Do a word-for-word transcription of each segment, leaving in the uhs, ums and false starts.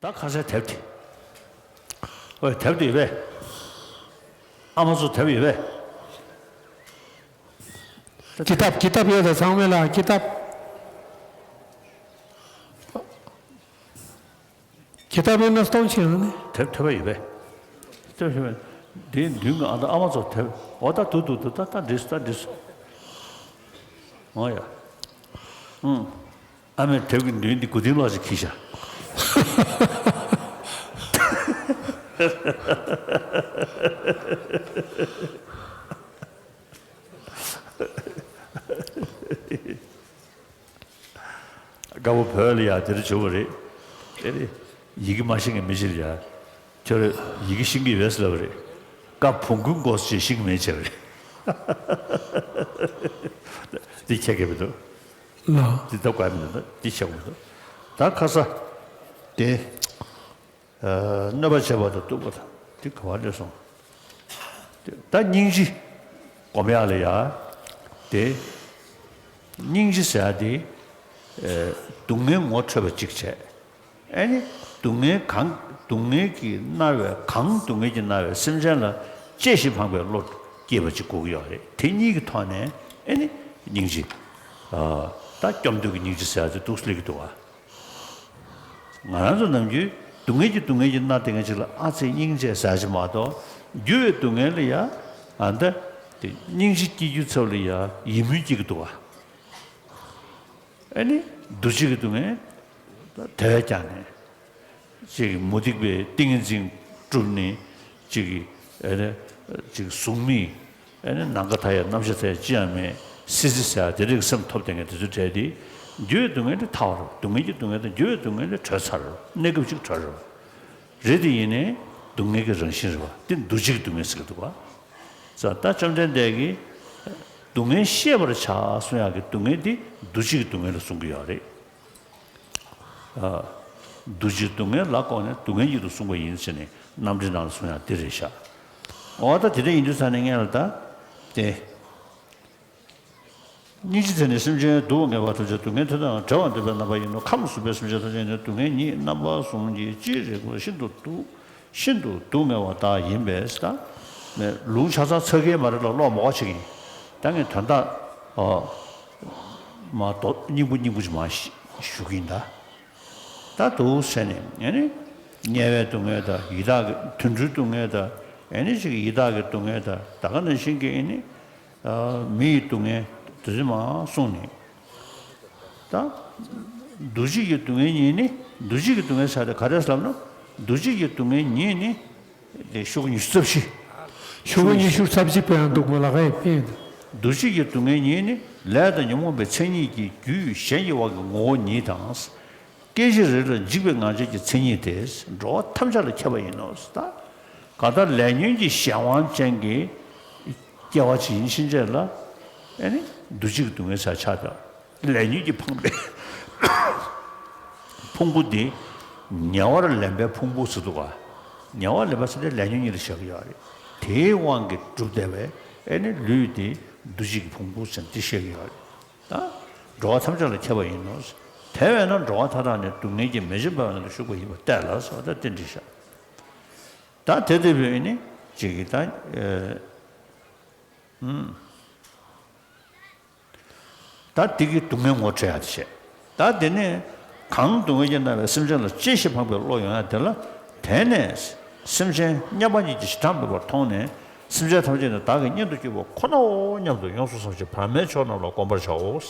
ད་ཁ་སའི་དེབ་དེ། ཨོའི་དེབ་དེ་ཡོད་པས། ཨ་མ་ཚོ་དེབ་ཡོད་པས། ཀི་ཏབ་ཀི་ཏབ་ཡོད་ད་ཚང་མས་ལ་ཀི་ཏབ། ཀི་ཏབ་ཡོད་ན་སྟོང་ཆེ་ཡང་ནི། དེབ་ཐོས་པ་ཡོད་པས། དེབ་ཐོས་པས། དེའི་མདུན་གྱི་ཨ་ད་ཨ་མ་ཚོ་དེབ་འོ་ད་དུ་དུ་དུ་ད་ད་འགྲིགས་སོ་ད་འགྲིགས་སོ། འོ་ཡ། ཨུང་། ཨ་མས་དེབ་ཀྱི་མདུན་འདི་གུ་དིང་ལོག་ཅིག་འཁྱེར་ཤག་དཀར་པོ་བོད་ལ་ཡ་དེ་འདྲ་བྱུང་བ་རེད། དེ་རེད། ཡི་གེ་མ་ཤེས་མཁན་མི་ཞིག་ལ་ཡ། ཁྱོད་ཡི་གེ་ཤེས་ཀྱི་ཡོད་ཟེར་ལབ་པ་རེད། ཀ་བོང་ཀུན་གོ་ཅེས་ཤེས་ཀྱི་མེད་བྱས་པ་རེད། འདི་ཁྱད་ཀྱི་མི་འདུག་ལ། འདི་ལྟ་དགོས་མི་འདུག་འདི་ཆགས་མི་འདུག་ད་ཁ་ས། དེ། གནོད་པ་བྱེད་པ་དང་གཏུགས་པ་དང་དེ་ག་བ་སླེབས་སོང་། ད་སྙིང་རྗེ། སྒོམ་ཡག་ལ་ཡ། དེ། སྙིང་རྗེ་ཟེར་ཡ་དེ། སྡུག་བསྔལ་ངོ་འཕྲོད་པ་གཅིག་བྱས། ཨེ་ནི། སྡུག་བསྔལ་གང་སྡུག་བསྔལ་གྱིས་མནར་བའི་གང་སྡུག་བསྔལ་གྱིས་མནར་བའི་སེམས་ཅན་ལ་གཅེས་ཤིང་ཕངས་པའི་བློ་སྐྱེས་པ་ཅིག་དགོས་ཀྱི་ཡོད་རེད། དེ་གཉིས་ཀྱི་ཐོག་ནས་ཨེ་ནི། སྙིང་རྗེ། ད་སྐྱོབ་འདོད་ཀྱི་སྙིང་རྗེ་ཟེར་ཡ་དེ་འདུག་སེ་སླེབས་ཀྱི་འདུག་བ། ང་རང་ཚོ་ནམ་རྒྱུན་སྡུག་བསྔལ་གྱི་སྡུག་བསྔལ་གྱིས་མནར་བསྡད་མཁན་ཅིག་ལ་ཨ་ཙི་སྙིང་རྗེ་ཟེར་ཅིག་མ་གཏོགས། འགྱུར་བའི་སྡུག་བསྔལ་ལ་ཡ། ཨ་ད། དེ་སྙིང་རྗེ་སྐྱེ་རྒྱུའི་ཚབ་ལ་ཡ་ཡིད་སྨོན་སྐྱེ་གི་འདུག་བ། ཨ་ནི། འདུ་བྱེད་ཀྱི་སྡུག་བསྔལ། དེ་བས་ཀྱང་ནས། ཅིག་མུ་སྟེགས་པའི་ཏིང་ངེ་འཛིན་གྲུབ་ནས། ཅིག་གིས་ཨེ་རེ། ཅིག་གཟུགས་མེད། ཨེ་ནི་ནམ་མཁའ་མཐའ་ཡས་རྣམ་ཤེས་མཐའ་ཡས་ཅི་ཡང་མེད། སྲིད་རྩེ་ཟེར་ཡ་དེ་འདྲའི་སེམས་ཐོབ་བསྡད་མཁན་དེ་ཚོའི་གྲས་དེ། འགྱུར་བའི་སྡུག་བསྔལ་དེ་ཐར་བ་རེད། སྡུག་བསྔལ་གྱི་སྡུག་བསྔལ་དེ་འགྱུར་བའི་སྡུག་བསྔལ་དེ་གྲོལ་ཚར་རེད། གནས་སྐབས་གཅིག་གྲོལ་རེད་བ། རེད་དེ་ཡིན་ནའི་སྡུག་བསྔལ་གྱི་རང་བཞིན་རེད་བ། དེ་འདུ་བྱེད་ཀྱི་སྡུག་བསྔལ་ཟེར་གྱི་འདུག་བ། ས་ད་བཅོམ་ལྡན་འདས་ཀྱིས། སྡུག་བསྔལ་ཤེས་པར་བྱ་གསུང་ཡག་གི་སྡུག་བསྔལ་དེ་འདུ་བྱེད་ཀྱི་སྡུག་བསྔལ་ལ་གསུང་གི་ཡོད་རེད། འདུ་བྱེད་སྡུག་བསྔལ་ལ་བཀོད་ནས་སྡུག་བསྔལ་ཉིད་དུ་གསུངས་པ་ཡིན་ཟེར་ནས་རྣམ་འགྲེལ་ནང་ལ་གསུངས་ཡག་འདི་རེད་ཤག་འོ་ད་དེ་འདྲ་ཡིན་དུས་ཙང་ནས་ངས་ལ་ད། དེ། སྙིང་རྗེ་དེ་ནི་སེམས་ཅན་སྡུག་བསྔལ་བ་ཐམས་ཅད་སྡུག་བསྔལ་དེ་དང་བྲལ་བར་འདོད་པའི་རྣམ་པ་ཡིན་ནོ། ཁམས་གསུམ་པའི་སེམས་ཅན་ཐམས་ཅད་ནི་སྡུག་བསྔལ་ཉིད་རྣམ་པ་གསུམ་གྱིས་ཅི་རིགས་པར་ཤིན་ཏུ་སྡུག་ཤིན་ཏུ་སྡུག་བསྔལ་བ་དག་ཡིན་པས་ད། ནས་ལུང་ཆ་ཚང་ཚར་གྱི་མ་རེད་ལ་ཀློག་མ་དགོས་བྱེད་ཀྱིན། ད་ངས་དོན་དག་ཨོ། མ་གཏོགས་སྙིང་པོ་སྙིང་པོ་ཅིག་མ་ཞུ་གི་ཡིན་ད། ད་དུ་ཟེར་ནས་ཨེ་ནི། དམྱལ་བའི་སྡུག་བསྔལ་དང་ཡི་དྭགས་ཀྱི་དུད་འགྲོའི་སྡུག་བསྔལ་དང་ཨེ་ནི་ཅིག་ཡི་དྭགས་ཀྱི་སྡུག་བསྔལ་དང་ད་ག་ནང་བཞིན་གྱི་ཨེ་ནི། མི་ཡི་སྡུག་བསྔལ་དེ་ཚོ་མ་གསུངས་ནས། ད། འདུ་བྱེད་ཀྱི་སྡུག་བསྔལ་གཉིས་ནི། འདུ་བྱེད་ཀྱི་སྡུག་བསྔལ་ཟེར་དེ་ག་རེ་ཟེར་ལབ་ན། འདུ་བྱེད་ཀྱི་སྡུག་བསྔལ་གཉིས་ནི། དེ་ཤོག་ཉི་ཤུ་རྩ་བཞི། ཤོག་ཉི་ཤུ་རྩ་བཞི་པའི་ཡང་འདུག་མ་ལགས་ཨེ་ཕན། འདུ་བྱེད་ཀྱི་སྡུག་བསྔལ་གཉིས་ནི་ལས་དང་ཉོན་མོངས་པའི་མཚན་ཉིད་ཀྱིས་རྒྱུད་གཞན་གྱི་དབང་གིས་ངོ་བོ་ཉིད་དང་། སྐད་ཅིག་རེ་ལ་འཇིག་པའི་ངང་བྱེད་ཀྱི་མཚན་ཉིད་དེ་འགྲོ་བ་ཐམས་ཅད་ལ་ཁྱབ་པ་ཡིན་ནོ། ད་གང་ལྟར་ལས་ཉོན་གྱི་གཞན་དབང་ཅན་གྱི་སྐྱེ་བ་ཅིག་ཡིན་ཕྱིན་ཆད་ལ་ཨེ་ནི་འདུ་བྱེད་ཀྱི་སྡུག་བསྔལ་ཟེར་ཆགས་དང་། ལས་ཉོན་གྱིས་འཕངས་པའི་ཕུང་པོ་འདི་ཉེ་བར་ལེན་པའི་ཕུང་པོ་ཟེར་འདུག་ག་ཉེ་བར་ལེན་པ་ཟེར་དེ་ལས་ཉོན་གཉིས་ལ་བཞག་གི་ཡོད་རེད། དེའི་དབང་གིས་གྲུབ་བསྡད་པའི་ཨེ་ནི་ལུས་འདི་འདུ་བྱེད་ཀྱི་ཕུང་པོ་ཟེར་འདི་བཤད་ཀྱི་ཡོད་རེད། ད་འགྲོ་བ་ཐམས་ཅད་ལ་ཁྱབ་པ་ཡིན་ནོ། དེ་བས་ན་འགྲོ་བ་མཐའ་དག་ནི་སྡུག་བསྔལ་གྱིས་མི་འཇིགས་པ་ལ་ཞུགས་པ་ཡིན་པར་ཐལ་ལ་ཟེར་བ་ད་དེ་འདྲ་བཞག་ད་དེ་དེ་བས་ནི་ཅིག་གི་ད་ཨེ། ད་དེ་གི་སྡུག་བསྔལ་ངོ་འཕྲོད་ཡག་དེ་བྱས། ད་དེ་ནས་གང་སྡུག་བསྔལ་གྱིས་མནར་བའི་སེམས་ཅན་ལ་གཅེས་ཤིང་ཕངས་པའི་བློ་ཡོང་ཡག་དེ་ལ། དེ་ནས་སེམས་ཅན་མཉམ་པ་ཉིད་ཀྱི་བྱེ་བྲག་མེད་པར་མཐོང་ནས། སེམས་ཅན་ཐམས་ཅད་ནི་བདག་གི་གཉེན་དུ་གྱུར་པ་ཁོ་ནའོ་སྙམ་དུ་ཡོངས་སུ་བསམ་ཞིང་བར་མའི་ཕྱོགས་རྣམས་ལ་བསྒོམ་པར་བྱའོ།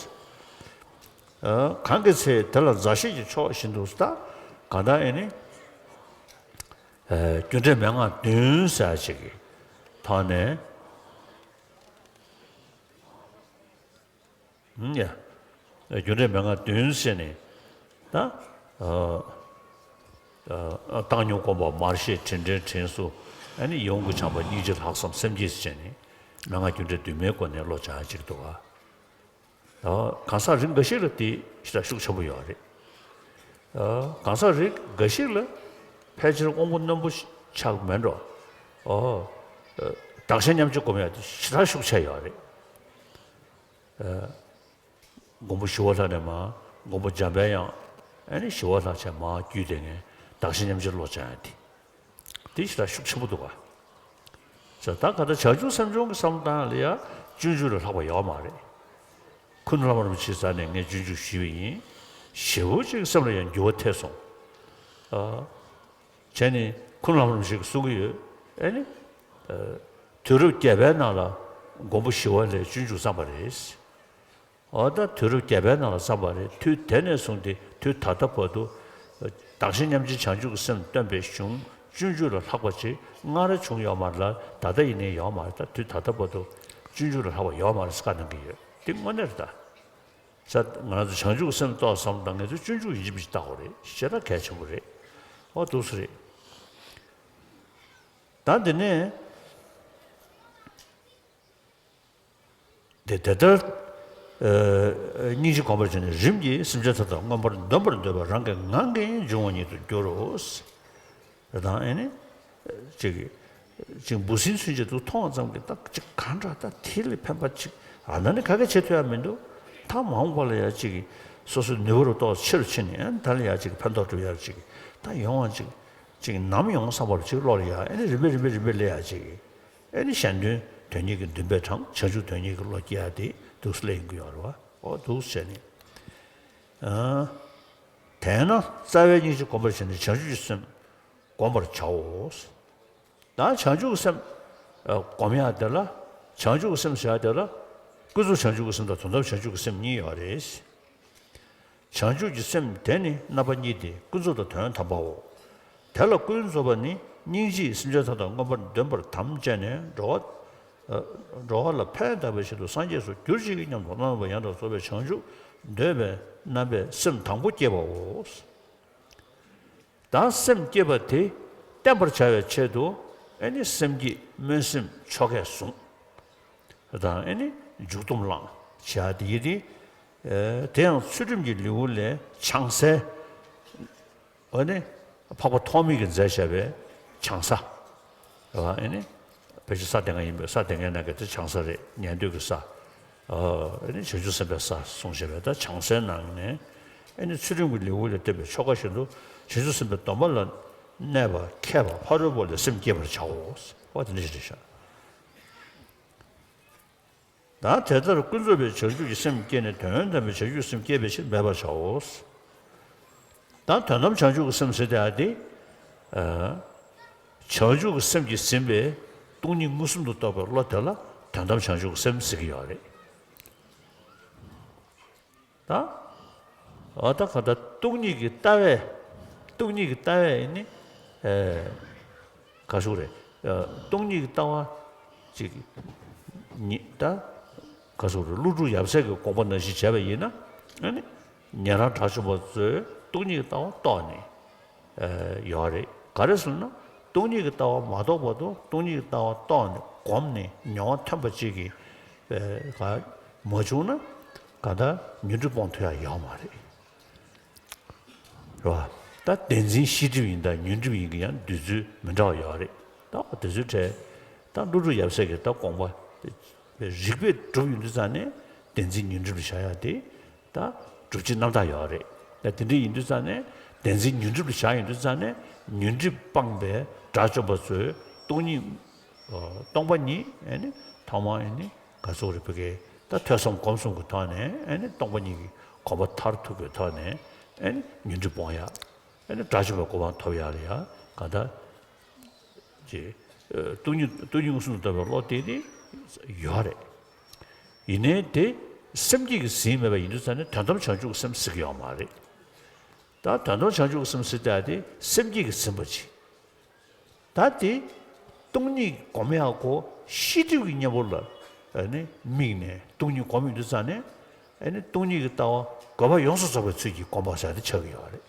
གང་གི་ཚེ་དེ་ལ་མཛའ་བཤེས་ཀྱི་ཕྱོགས་བཞིན་དུ་ད་གང་ལྟར་ཨེ་ནི། རྒྱུ་འབྲས་མན་ངག་བདུན་ཟེར་ཅིག་གི་ཐོག་ནས། ཡ། རྒྱུ་འབྲས་མན་ངག་བདུན་ཟེར་ནས། ད། བཏང་སྙོམས་སྒོམ་པ་མར་ཤེས་དྲིན་དྲན་དྲིན་གཟོ། ཨ་ནི་ཡིད་འོང་གི་བྱམས་པ་སྙིང་རྗེ་ལྷག་བསམ་སེམས་བསྐྱེད་ཟེར་ནས། མན་ངག་རྒྱུ་འབྲས་བདུན་མའི་སྒོ་ནས་བློ་སྦྱང་ཡག་ཅིག་འདུག་ག་གང་ཟག་རིགས་འགའ་ཞིག་ལ་དེ་ཞེ་དྲག་ཤུགས་ཆེན་པོ་ཡོད་རེད། གང་ཟག་རིགས་འགའ་ཞིག་ལ་ཕལ་ཆེར་དབང་པོ་རྣོན་པོ་ཆགས་མེད་འགྲོ། བདག་གཞན་མཉམ་བརྗེ་སྒོམ་ཡག་དེ་ཞེ་དྲག་ཤུགས་ཆེ་ཡོད་རེད། མགོན་པོ་ཞི་བ་ལྷ་ནས་མར་མགོན་པོ་འཇམ་དཔལ་དབྱངས། ཨ་ནི་ཞི་བ་ལྷ་བྱས་མར་བརྒྱུད་དེ་ངས་ གདགས་གཞི་མཉམ་བརྗེའི་བློ་སྦྱང་ཡ་དེ། དེ་ཞེ་དྲག་ཤུགས་ཆེན་པོ་འདུག་ག་ཟེར། ད་ག་ད་བྱང་ཆུབ་སེམས་སྦྱོང་གི་བསམ་བློ་བཏང་ཡ་ལ་ཡ་སྤྱོད་འཇུག་ལས་ལྷག་པ་ཡོད་མ་རེད། ཁུ་ནུ་བླ་མ་རིན་པོ་ཆེའི་རྩ་ནས་ངས་སྤྱོད་འཇུག་ཞུས་པ་ཡིན། ཞེ་པོ་ཅིག་སེམས་ལ་ཡང་འགྱུར་བ་ཐེབས་སོང་། ཨ། བྱས་ནས་ཁུ་ནུ་བླ་མ་རིན་པོ་ཆེ་གིས་གསུང་གི་ཡོད། ཨེ་ནི། ཨ། དུས་རབས་བརྒྱད་པའི་ནང་ལ་མགོན་པོ་ཞི་བ་ལྷས་སྤྱོད་འཇུག་བརྩམས་པ་རེད། འོ་ད་དུས་རབས་བརྒྱད་པའི་ནང་ལ་བརྩམས་པ་རེད། དུས་དེ་ནས་བཟུང་སྟེ་དུས་ད་ལྟ་བར་དུ། གདགས་གཞི་མཉམ་བརྗེའི་བྱང་ཆུབ་ཀྱི་སེམས་སྟོན་པའི་གཞུང་སྤྱོད་འཇུག་ལས་ལྷག་པ་ཅིག་སྔར་བྱུང་ཡོད་མ་རེད་ལ། ད་ལྟ་ཡིན་ནའི་ཡོད་མ་རེད། ད་དུས་ད་ལྟ་བར་དུ་སྤྱོད་འཇུག་ལས་ལྷག་པ་ཡོད་མ་རེད་ཟེར་བཀའ་གནང་གི་ཡོད། འདི་དངོས་གནས་རེད་ད། ས་ང་ཚོ་བྱང་ཆུབ་ཀྱི་སེམས་ཏོག་ཙམ་དང་ངེད་ཚོ་སྤྱོད་འཇུག་ཡིན་གཅིག་མིན་གཅིག་བལྟ་དགོས་རེད། ཞེ་དྲག་གལ་ཆེན་པོ་རེད། ཨོ་འདུག་སེ་རེད། ད་འདི་ནས་དེ་དེ་ལྟར་ཨ་སྙིང་རྗེ་གོམས་པར་བྱས་ནས་རིམ་གྱིས་སེམས་ཅན་ཐམས་ཅད་མངོན་པར་འདོམས་པར་འདོད་པ་རང་གི་ངང་གིས་འབྱུང་བ་ཉིད་དུ་འགྱུར་རོ། དང་ཨེ་ནི། ཅིག་ཅིག་འབུ་སྲིན་ཚུན་ཆད་དུ་མཐོང་བ་ཙམ་གྱིས་ད་ཅིག་གང་འདྲ་ད་དེ་ལས་ཕན་པ་ཅིག་ཨ་ན་ནི་ག་གེ་བྱེད་ཐུབ་ཡ་མི་འདུག་ད་མ་འོངས་པ་ལ་ཡ་ཅིག་སོ་སོའི་ནུས་པ་རུ་ཏོག་ཆེ་རུ་ཕྱིན་ནས་ཨ་ནི་ད་ལ་ཡ་ཅིག་ཕན་ཐོགས་སྒྲུབ་ཡ་ཅིག་ད་ཡོང་བ་ཅིག་ཅིག་ནམ་ཡོང་བསམ་པ་རུ་ཅིག་བློ་ལ་ཡ་ཨེ་ནི་རིམ་པས་རིམ་པས་རིམ་པས་སླེབས་ཡ་ཅིག་ཨེ་ནི་གཞན་དོན་དོན་གཉེར་གྱི་འདུན་པས་དྲངས། བྱང་ཆུབ་དོན་གཉེར་གྱི་བློ་སྐྱེ་ཡ་དེ་འདུག་སེ་སླེབས་ཡོང་གི་ཡོད་རེད་བ། ཨོ་འདུག་སེ་བྱས་ནས། ཨ། དེས་ན་རྩ་བའི་སྙིང་རྗེ་གོམས་པར་བྱས་ནས་བྱང་ཆུབ་ཀྱི་སེམས་བསྒོམ་པར་བྱའོ། ད་བྱང་ཆུབ་ཀྱི་སེམས་ཨ་སྒོམ་ཡག་དེ་ལ། བྱང་ཆུབ་ཀྱི་སེམས་ཟེར་ཡག་དེ་ལ། ཀུན་རྫོབ་བྱང་ཆུབ་ཀྱི་སེམས་དང་དོན་དམ་བྱང་ཆུབ་ཀྱི་སེམས་གཉིས་ཡོད་རེད། བྱང་ཆུབ་ཀྱི་སེམས་དེ་ནི་རྣམ་པ་གཉིས་ཏེ། ཀུན་རྫོབ་དང་དོན་དམ་པའོ། དེ་ལ་ཀུན་རྫོབ་པ་ནི་སྙིང་རྗེས་སེམས་ཅན་ཐམས་ཅད་མངོན་པར་འདོམས་པར་དམ་བཅས་ནས་འགྲོ་བ། ཨ་འགྲོ་བ་ལ་ཕན་བཏགས་པའི་ཕྱིར་དུ་སངས་རྒྱས་སུ་གྱུར་ཅིག་སྙམ་དུ་བླ་ན་མེད་པ་ཡང་དག་རྫོགས་པའི་བྱང་ཆུབ་འདོད་པའི་རྣམ་པས་སེམས་དང་པོ་བསྐྱེད་པའོ། ད་སེམས་བསྐྱེད་པ་དེ་བརྟན་པར་བྱ་བའི་ཆེད་དུ་ཨེ་ནི་སེམས་བསྐྱེད་སྨོན་སེམས་ཆོ་གས་བཟུང་། དང་ཨེ་ནི་འཇུག་སྡོམ་བླངས་བྱ་དེ་ཡི་དེ། ཨེ་དེ་ཡང་ཚུལ་ཁྲིམས་ཀྱི་ལེའུ་ལས་བྱང་སའི། ཨེ་ནི་འཕགས་པ་ཐོགས་མེད་ཀྱིས་མཛད་བྱ་བའི་བྱང་ས། ཨེ་ནི་ཕལ་ཆེར་ས་དེ་སྔ་ཡིན་པས། ས་དེ་སྔའི་ནང་གི་དེ་བྱང་ས་རེད། ཉན་ཐོས་ཀྱི་ས། ཨ་ནི་བྱང་ཆུབ་སེམས་དཔའི་ས་གསུངས་བཞག་པས། ད་བྱང་སའི་ནང་ནས་ཨ་ནི་ཚུལ་ཁྲིམས་ཀྱི་ལེའུ་ལས་བསྟན་པའི་ཆོ་ག་བཞིན་དུ་བྱང་ཆུབ་སེམས་དཔའི་སྡོམ་པ་ལ་གནས་པ་མཁས་པ་ཕ་རོལ་པོ་ལས་སེམས་བསྐྱེད་པར་བྱའོ། ཨོ་དེ་འདྲ་ཞིག་རེད་ཤག་ད་དེ་ལྟར་ཀུན་རྫོབ་པའི་བྱང་ཆུབ་ཀྱི་སེམས་བསྐྱེད་ནས་དོན་དམ་པའི་བྱང་ཆུབ་སེམས་བསྐྱེད་པའི་ཕྱིར་འབད་པར་བྱའོ། ད་དོན་དམ་བྱང་ཆུབ་ཀྱི་སེམས་ཟེར་དེ་ཨ་དེ། ཨ་བྱང་ཆུབ་ཀྱི་སེམས་ཀྱིས་ཟིན་པའི་སྟོང་ཉིད་མངོན་སུམ་དུ་རྟོགས་པའི་བློ་དེ་ལ་དོན་དམ་བྱང་ཆུབ་ཀྱི་སེམས་ཟེར་གྱི་ཡོད་རེད། ད། འོ་ད་ག་ད་སྟོང་ཉིད་ཀྱི་ལྟ་བས། སྟོང་ཉིད་ཀྱི་ལྟ་བས་ནི། ཨེ། ག་ཟེར་རེད། ཨ་སྟོང་ཉིད་ཀྱི་ལྟ་བ་ཅིག་ཉི་ད། ག་ཟེར་རེད། ཀླུ་སྒྲུབ་ཡབ་སྲས་ཀྱི་དགོངས་པ་ནང་བཞིན་བྱས་པ་ཡིན་ན། ཨ་ནི། ཉན་རང་དགྲ་བཅོམ་པ་ཚོས་སྟོང་ཉིད་ཀྱི་ལྟ་བ་རྟོགས་ནས། ཨེ་ཡོད་རེད། ག་རེ་ཟེར་ན། སྟོང་ཉིད་ཀྱི་ལྟ་བ་མ་རྟོགས་བར་དུ་སྟོང་ཉིད་ཀྱི་ལྟ་བ་རྟོགས་ནས་གོམས་ནས་མྱོང་བ་ཐོན་པ་ཅིག་གིས་ཨེ་ག་མ་བྱུང་ན་ག་ད་ཉོན་སྒྲིབ་སྤོང་ཐུབ་ཡ་ཡོད་མ་རེད། རེད་བ། ད་བདེན་འཛིན་ཤེས་སྒྲིབ་ཡིན་དང་ཉོན་སྒྲིབ་ཡིན་གྱི་ཡང་འདོད་ཚུལ་མི་འདྲ་བ་ཡོད་རེད། ད་འོ་དེ་ཚོའི་གྲས་ད་ཀླུ་སྒྲུབ་ཡབ་སྲས་ཀྱི་ད་དགོངས་པ་རིགས་པས་གྲུབ་ཡོང་དུས་ཙང་ནས་བདེན་འཛིན་ཉོན་སྒྲིབ་ལ་བཞག་ཡ་དེ། ད་སྒྲུབ་བྱེད་རྣམ་དག་ཡོད་རེད། ད་དེ་འདྲ་ཡིན་དུས་ཙང་ནས་བདེན་འཛིན་ཉོན་སྒྲིབ་ལ་བཞག་ཡོང་དུས་ཙང་ནས་ཉོན་སྒྲིབ་སྤངས་པའི་དགྲ་བཅོམ་པ་ཚོས་སྟོང་ཉིད། སྟོང་པ་ཉིད་ཨེ་ནི་ཐོག་མར་ཨེ་ནི་ག་ཟེར་རེད། བོད་སྐད་ད་ཐོས་བསམ་སྒོམ་གསུམ་གྱི་ཐོག་ནས་ཨེ་ནི་སྟོང་པ་ཉིད་ཀྱི་གོམས་པ་མཐར་ཐུག་པའི་ཐོག་ནས་ཨེ་ནི་ཉོན་སྒྲིབ་སྤོང་ཡ། ཨེ་ནི་དགྲ་བཅོམ་པའི་གོ་འཕང་ཐོབ་ཡ་ལ་ཡ་ག་ད། ཅེས། སྟོང་ཉིད་སྟོང་ཉིད་མངོན་སུམ་དུ་རྟོགས་པའི་བློ་དེ་ནི་ཡོད་རེད། ཡིན་ནའི་དེ་སེམས་བསྐྱེད་ཀྱིས་ཟིན་མེད་པ་ཡིན་དུས་ཙང་ནས་དོན་དམ་བྱང་ཆུབ་ཀྱི་སེམས་ཟེར་གྱི་ཡོད་མ་རེད། ད་དོན་དམ་བྱང་ཆུབ་ཀྱི་སེམས་ཟེར་ཡ་དེ་སེམས་བསྐྱེད་ཀྱིས་ཟིན་པ་ཅིག་ད་དེ་སྟོང་ཉིད་སྒོམ་ཡག་གོ་ཤེས་སྒྲིབ་ཀྱི་གཉེན་པོ་ལ་ཨ་ནི་དམིགས་ནས་སྟོང་ཉིད་སྒོམ་ཡོང་དུས་ཙང་ནས་ཨ་ནི་སྟོང་ཉིད་ཀྱི་ལྟ་བ་དགོས་པ་ཡོངས་སུ་རྫོགས་པའི་ཚུལ་གྱིས་སྒོམ་པ་ཟེར་ཡ་དེ་ཆགས་ཀྱི་ཡོད་རེད།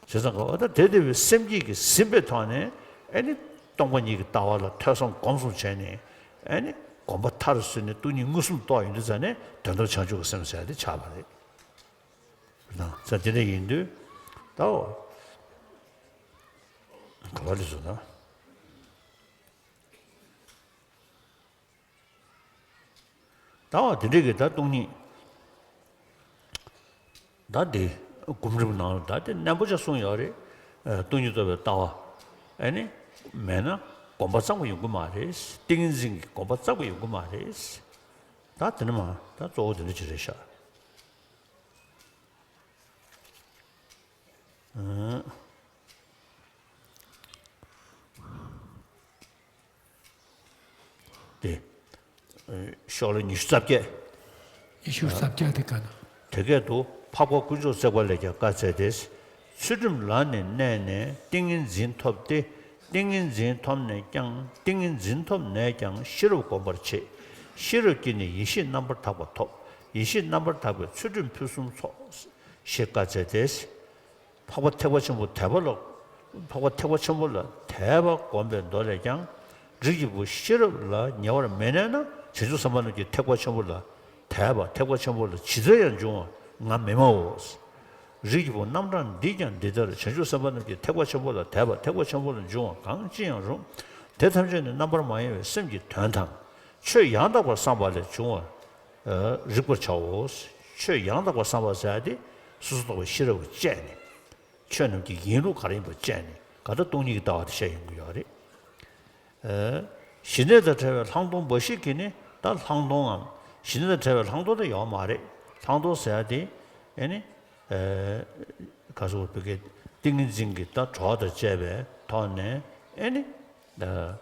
བྱས་ཙང་གོ་ད་དེ་དེ་བས་སེམས་བསྐྱེད་ཀྱིས་ཟིན་པའི་ཐོག་ནས་ཨ་ནི་སྟོང་པ་ཉིད་ཀྱི་ལྟ་བ་ལ་ཐོས་བསམ་སྒོམ་གསུམ་བྱས་ནས་ཨ་ནི་སྒོམ་པ་མཐར་སོན་ནས་སྟོང་ཉིད་མངོན་སུམ་རྟོགས་ཡོང་དུས་ཙང་ནས་དོན་དམ་བྱང་ཆུབ་ཀྱི་སེམས་ཟེར་ཡ་དེ་ཆགས་པ་རེད། ད་དེ་འདྲ་ཡིན་དུས་ད་འོ་ག་བ་ལས་སོང་ན། ད་བ་དེ་འདྲ་གི་ད་སྟོང་ཉིད། ད་དེ་སྒོམ་རིམ་ནང་ལ་ད་དེ་རྣོན་པོ་ཅིག་གསུངས་ཡོད་རེད། སྟོང་ཉིད་རྟོགས་པའི་ལྟ་བ་ཨེ་ནི་མེད་ན་སྒོམ་པ་རྩ་བ་ཡོང་གི་མ་རེད། ཏིང་ངེ་འཛིན་གྱི་སྒོམ་པ་རྩ་བ་ཡོང་གི་མ་རེད། ད་དེ་ནི་མ་ད་གཙོ་བོ་དེ་འདྲ་ཅིག་རེད་ཤག་དེ། ཤོ་ལོ་ཉི་ཤུ་རྩ་བརྒྱད། ཉི་ཤུ་རྩ་བརྒྱད་དེ་ག་ན། དེ་སྐད་དུ་འཕགས་པ་དཀོན་མཆོག་བརྩེགས་པ་ལས་ཀྱང་བཀའ་སྩལ་ཏེ། ཚུལ་ཁྲིམས་ལ་ནི་གནས་ནས་ཏིང་ངེ་འཛིན་ཐོབ་སྟེ། ཏིང་ངེ་འཛིན་ཐོབ་ནས་ཀྱང་ཏིང་ངེ་འཛིན་ཐོབ་ནས་ཀྱང་ཤེས་རབ་བསྒོམ་པར་བྱེད། ཤེས་རབ་ཀྱིས་ནི་ཡེ་ཤེས་རྣམ་པར་དག་པ་ཐོབ། ཡེ་ཤེས་རྣམ་པར་དག་པས་ཚུལ་ཁྲིམས་ཕུན་སུམ་ཚོགས། ཞེས་བཀའ་སྩལ་ཏེ། འཕགས་པ་ཐེག་པ་ཆེན་པོ་དད་པ་ལ། འཕགས་པ་ཐེག་པ་ཆེན་པོ་ལ་དད་པ་བསྒོམ་པའི་མདོ་ལས་ཀྱང་། རིགས་ཀྱི་བུ་ཤེས་རབ་ལ་ཉེ་བར་མི་གནས་ན་བྱང་ཆུབ་སེམས་དཔའ་རྣམས་ཀྱིས་ཐེག་པ་ཆེན་པོ་ལ་དད་པ་ཐེག་པ་ཆེན་པོ་ལ་ཇི་ལྟར་ཡང་འབྱུང་བ་ང་མི་སྨྲའོ། རིགས་ཀྱི་བུ་རྣམ་གྲངས་འདིས་ཀྱང་འདི་ལྟར་བྱང་ཆུབ་སེམས་དཔའ་རྣམས་ཀྱིས་ཐེག་པ་ཆེན་པོ་ལ་དད་པ་ཐེག་པ་ཆེན་པོ་ལ་འབྱུང་བ་གང་ཅི་ཡང་རུང་། དེ་ཐམས་ཅད་ནི་རྣམ་པར་མ་གཡེང་བའི་སེམས་ཀྱི་དོན་དང་། ཆོས་ཡང་དག་པར་བསམ་པ་ལས་བྱུང་བར་རིག་པར་བྱའོ། ཆོས་ཡང་དག་པར་བསམ་པ་ཟེར་ཡ་དེ་སོ་སོ་རྟོག་པའི་ཤེས་རབ་ཀྱིས་དཔྱད་ནས། ཆོས་རྣམས་ཀྱི་ཡིན་ལུགས་ག་རེ་ཡིན་པ་དཔྱད་ནས་ག་ད་སྟོང་ཉིད་ཀྱི་ལྟ་བ་དེ་བཤད་ཡོང་གི་ཡོད་རེད། ཨ། ཞི་གནས་དང་བྲལ་བའི་ལྷག་མཐོང་འབའ་ཞིག་གིས་ནི་ད་ལྷག་མཐོང་ངམ་ཞི་གནས་དང་བྲལ་བའི་ལྷག་མཐོང་དེ་ཡོད་མ་རེད། ལྷག་མཐོང་ཟེར་ཡ་དེ་ཨེ་ནི། ཨ། ག་སོགས་བོད་སྐད་ཏིང་ངེ་འཛིན་གྱི་ད་གྲོགས་དང་བཅས་པའི་ཐོག་ནས་ཨེ་ནི། ཨ།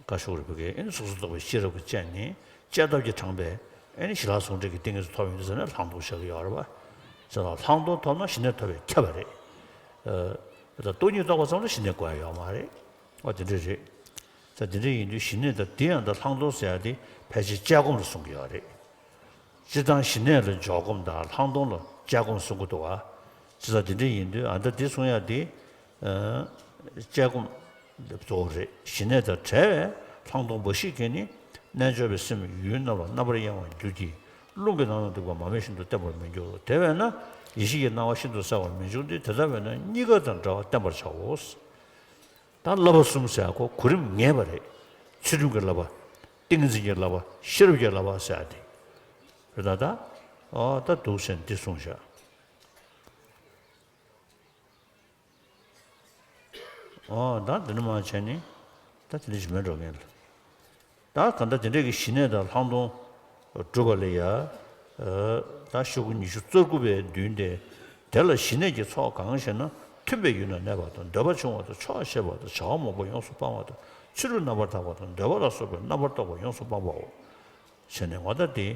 བཀའ་ཤོག་རེ་བུ་གའི་ཨེ་ནི་སོ་སོ་རྟོག་པའི་ཤེས་རབ་ཀྱིས་དཔྱད་ནས་དཔྱད་ཐབས་ཀྱིས་དྲངས་པའི་ཨེ་ནི་ཞི་ལྷག་ཟུང་འབྲེལ་གྱི་ཏིང་ངེ་འཛིན་ཐོབ་ཡོང་དུས་ཙམ་ནས་ལྷག་མཐོང་བཞག་གི་ཡོད་རེད་པ། ཟེར་ན་ལྷག་མཐོང་ཐོབ་ན་ཞི་གནས་ཐོབ་པས་ཁྱབ་པ་རེད། ཨ། ད་སྟོང་ཉིད་རྟོགས་པ་ཙམ་ལ་ཞི་གནས་དགོས་ཡ་ཡོད་མ་རེད། ཨོ་དེ་འདྲ་རེད། ད་དེ་འདྲ་ཡིན་དུས་ཞི་གནས་ད་དེ་ཡང་ད་ལྷག་མཐོང་ཟེར་ཡ་དེ་ཕལ་ཆེར་དཔྱད་སྒོམ་ལ་གསུང་གི་ཡོད་རེད། སྤྱིར་བཏང་ཞི་གནས་ལ་འཇོག་སྒོམ་དང་ལྷག་མཐོང་ལ་དཔྱད་སྒོམ་གསུང་གི་འདུག་ག། ཅི་ཙམ་དེ་འདྲ་ཡིན་དུས་ཨ་ད་འདི་གསུང་ཡ་དེ། ཨ། དཔྱད་སྒོམ་གཙོ་བོ་རེད། ཞི་གནས་དང་བྲལ་བའི་ལྷག་མཐོང་འབའ་ཞིག་གིས་ནི་རྣལ་འབྱོར་པའི་སེམས་ཡུལ་རྣམས་ལ་རྣམ་པར་གཡེང་བར་འགྱུར་གྱི། རླུང་གི་ནང་ན་འདུག་པ་མ་རྨོས་བཞིན་དུ་བརྟན་པར་མི་འགྱུར་རོ། དེ་བས་ན་ཡེ་ཤེས་ཀྱི་སྣང་བ་ཤིན་ཏུ་གསལ་བར་མི་འབྱུང་སྟེ། དེ་ལྟ་བས་ན་གཉིས་ཀ་དང་བྲལ་བར་བསྟན་པར་བྱའོ། ད་བསླབ་པ་གསུམ་ཟེར་ཁོ་གོ་རིམ་ངེས་པ་རེད། ཚུལ་ཁྲིམས་ཀྱི་བསླབ་པ། ཏིང་ངེ་འཛིན་གྱི་བསླབ་པ། ཤེས་རབ་ཀྱི་བསླབ་པ་ཟེར་ཡ་དེ་རེད། ད་ད་ཨོ་ད་འདུག་ཟེར་འདི་གསུངས་བཞག། ཨོ་ད་འདི་ནི་མ་བྱས་ནི་ད་དེ་འདྲ་ཞིག་མེད་འགྲོ་མཁན་ལ། ད་གང་ལྟར་དེ་འདྲས་ཀྱི་ཞི་གནས་དང་ལྷག་མཐོང་སྒྲུབ་པ་ལ་ཡ། ད་ཤོག་གུ་ཉི་ཤུ་རྩ་དགུ་པའི་མདུན་དེ། དེ་ལ་ཞི་གནས་ཀྱི་ཚོགས་གང་ཞེ་ན། མཐུན་པའི་ཡུལ་ན་གནས་པ་དང་། འདོད་པ་ཆུང་བ་དང་། ཆོག་ཤེས་པ་དང་། བྱ་བ་མང་པོ་ཡོངས་སུ་སྤང་བ་དང་། ཚུལ་ཁྲིམས་རྣམ་པར་དག་པ་དང་། འདོད་པ་ལ་སོགས་པའི་རྣམ་པར་རྟོག་པ་ཡོངས་སུ་སྤངས་པའོ། ཞེས་ནས་ངོ་ད་དེ།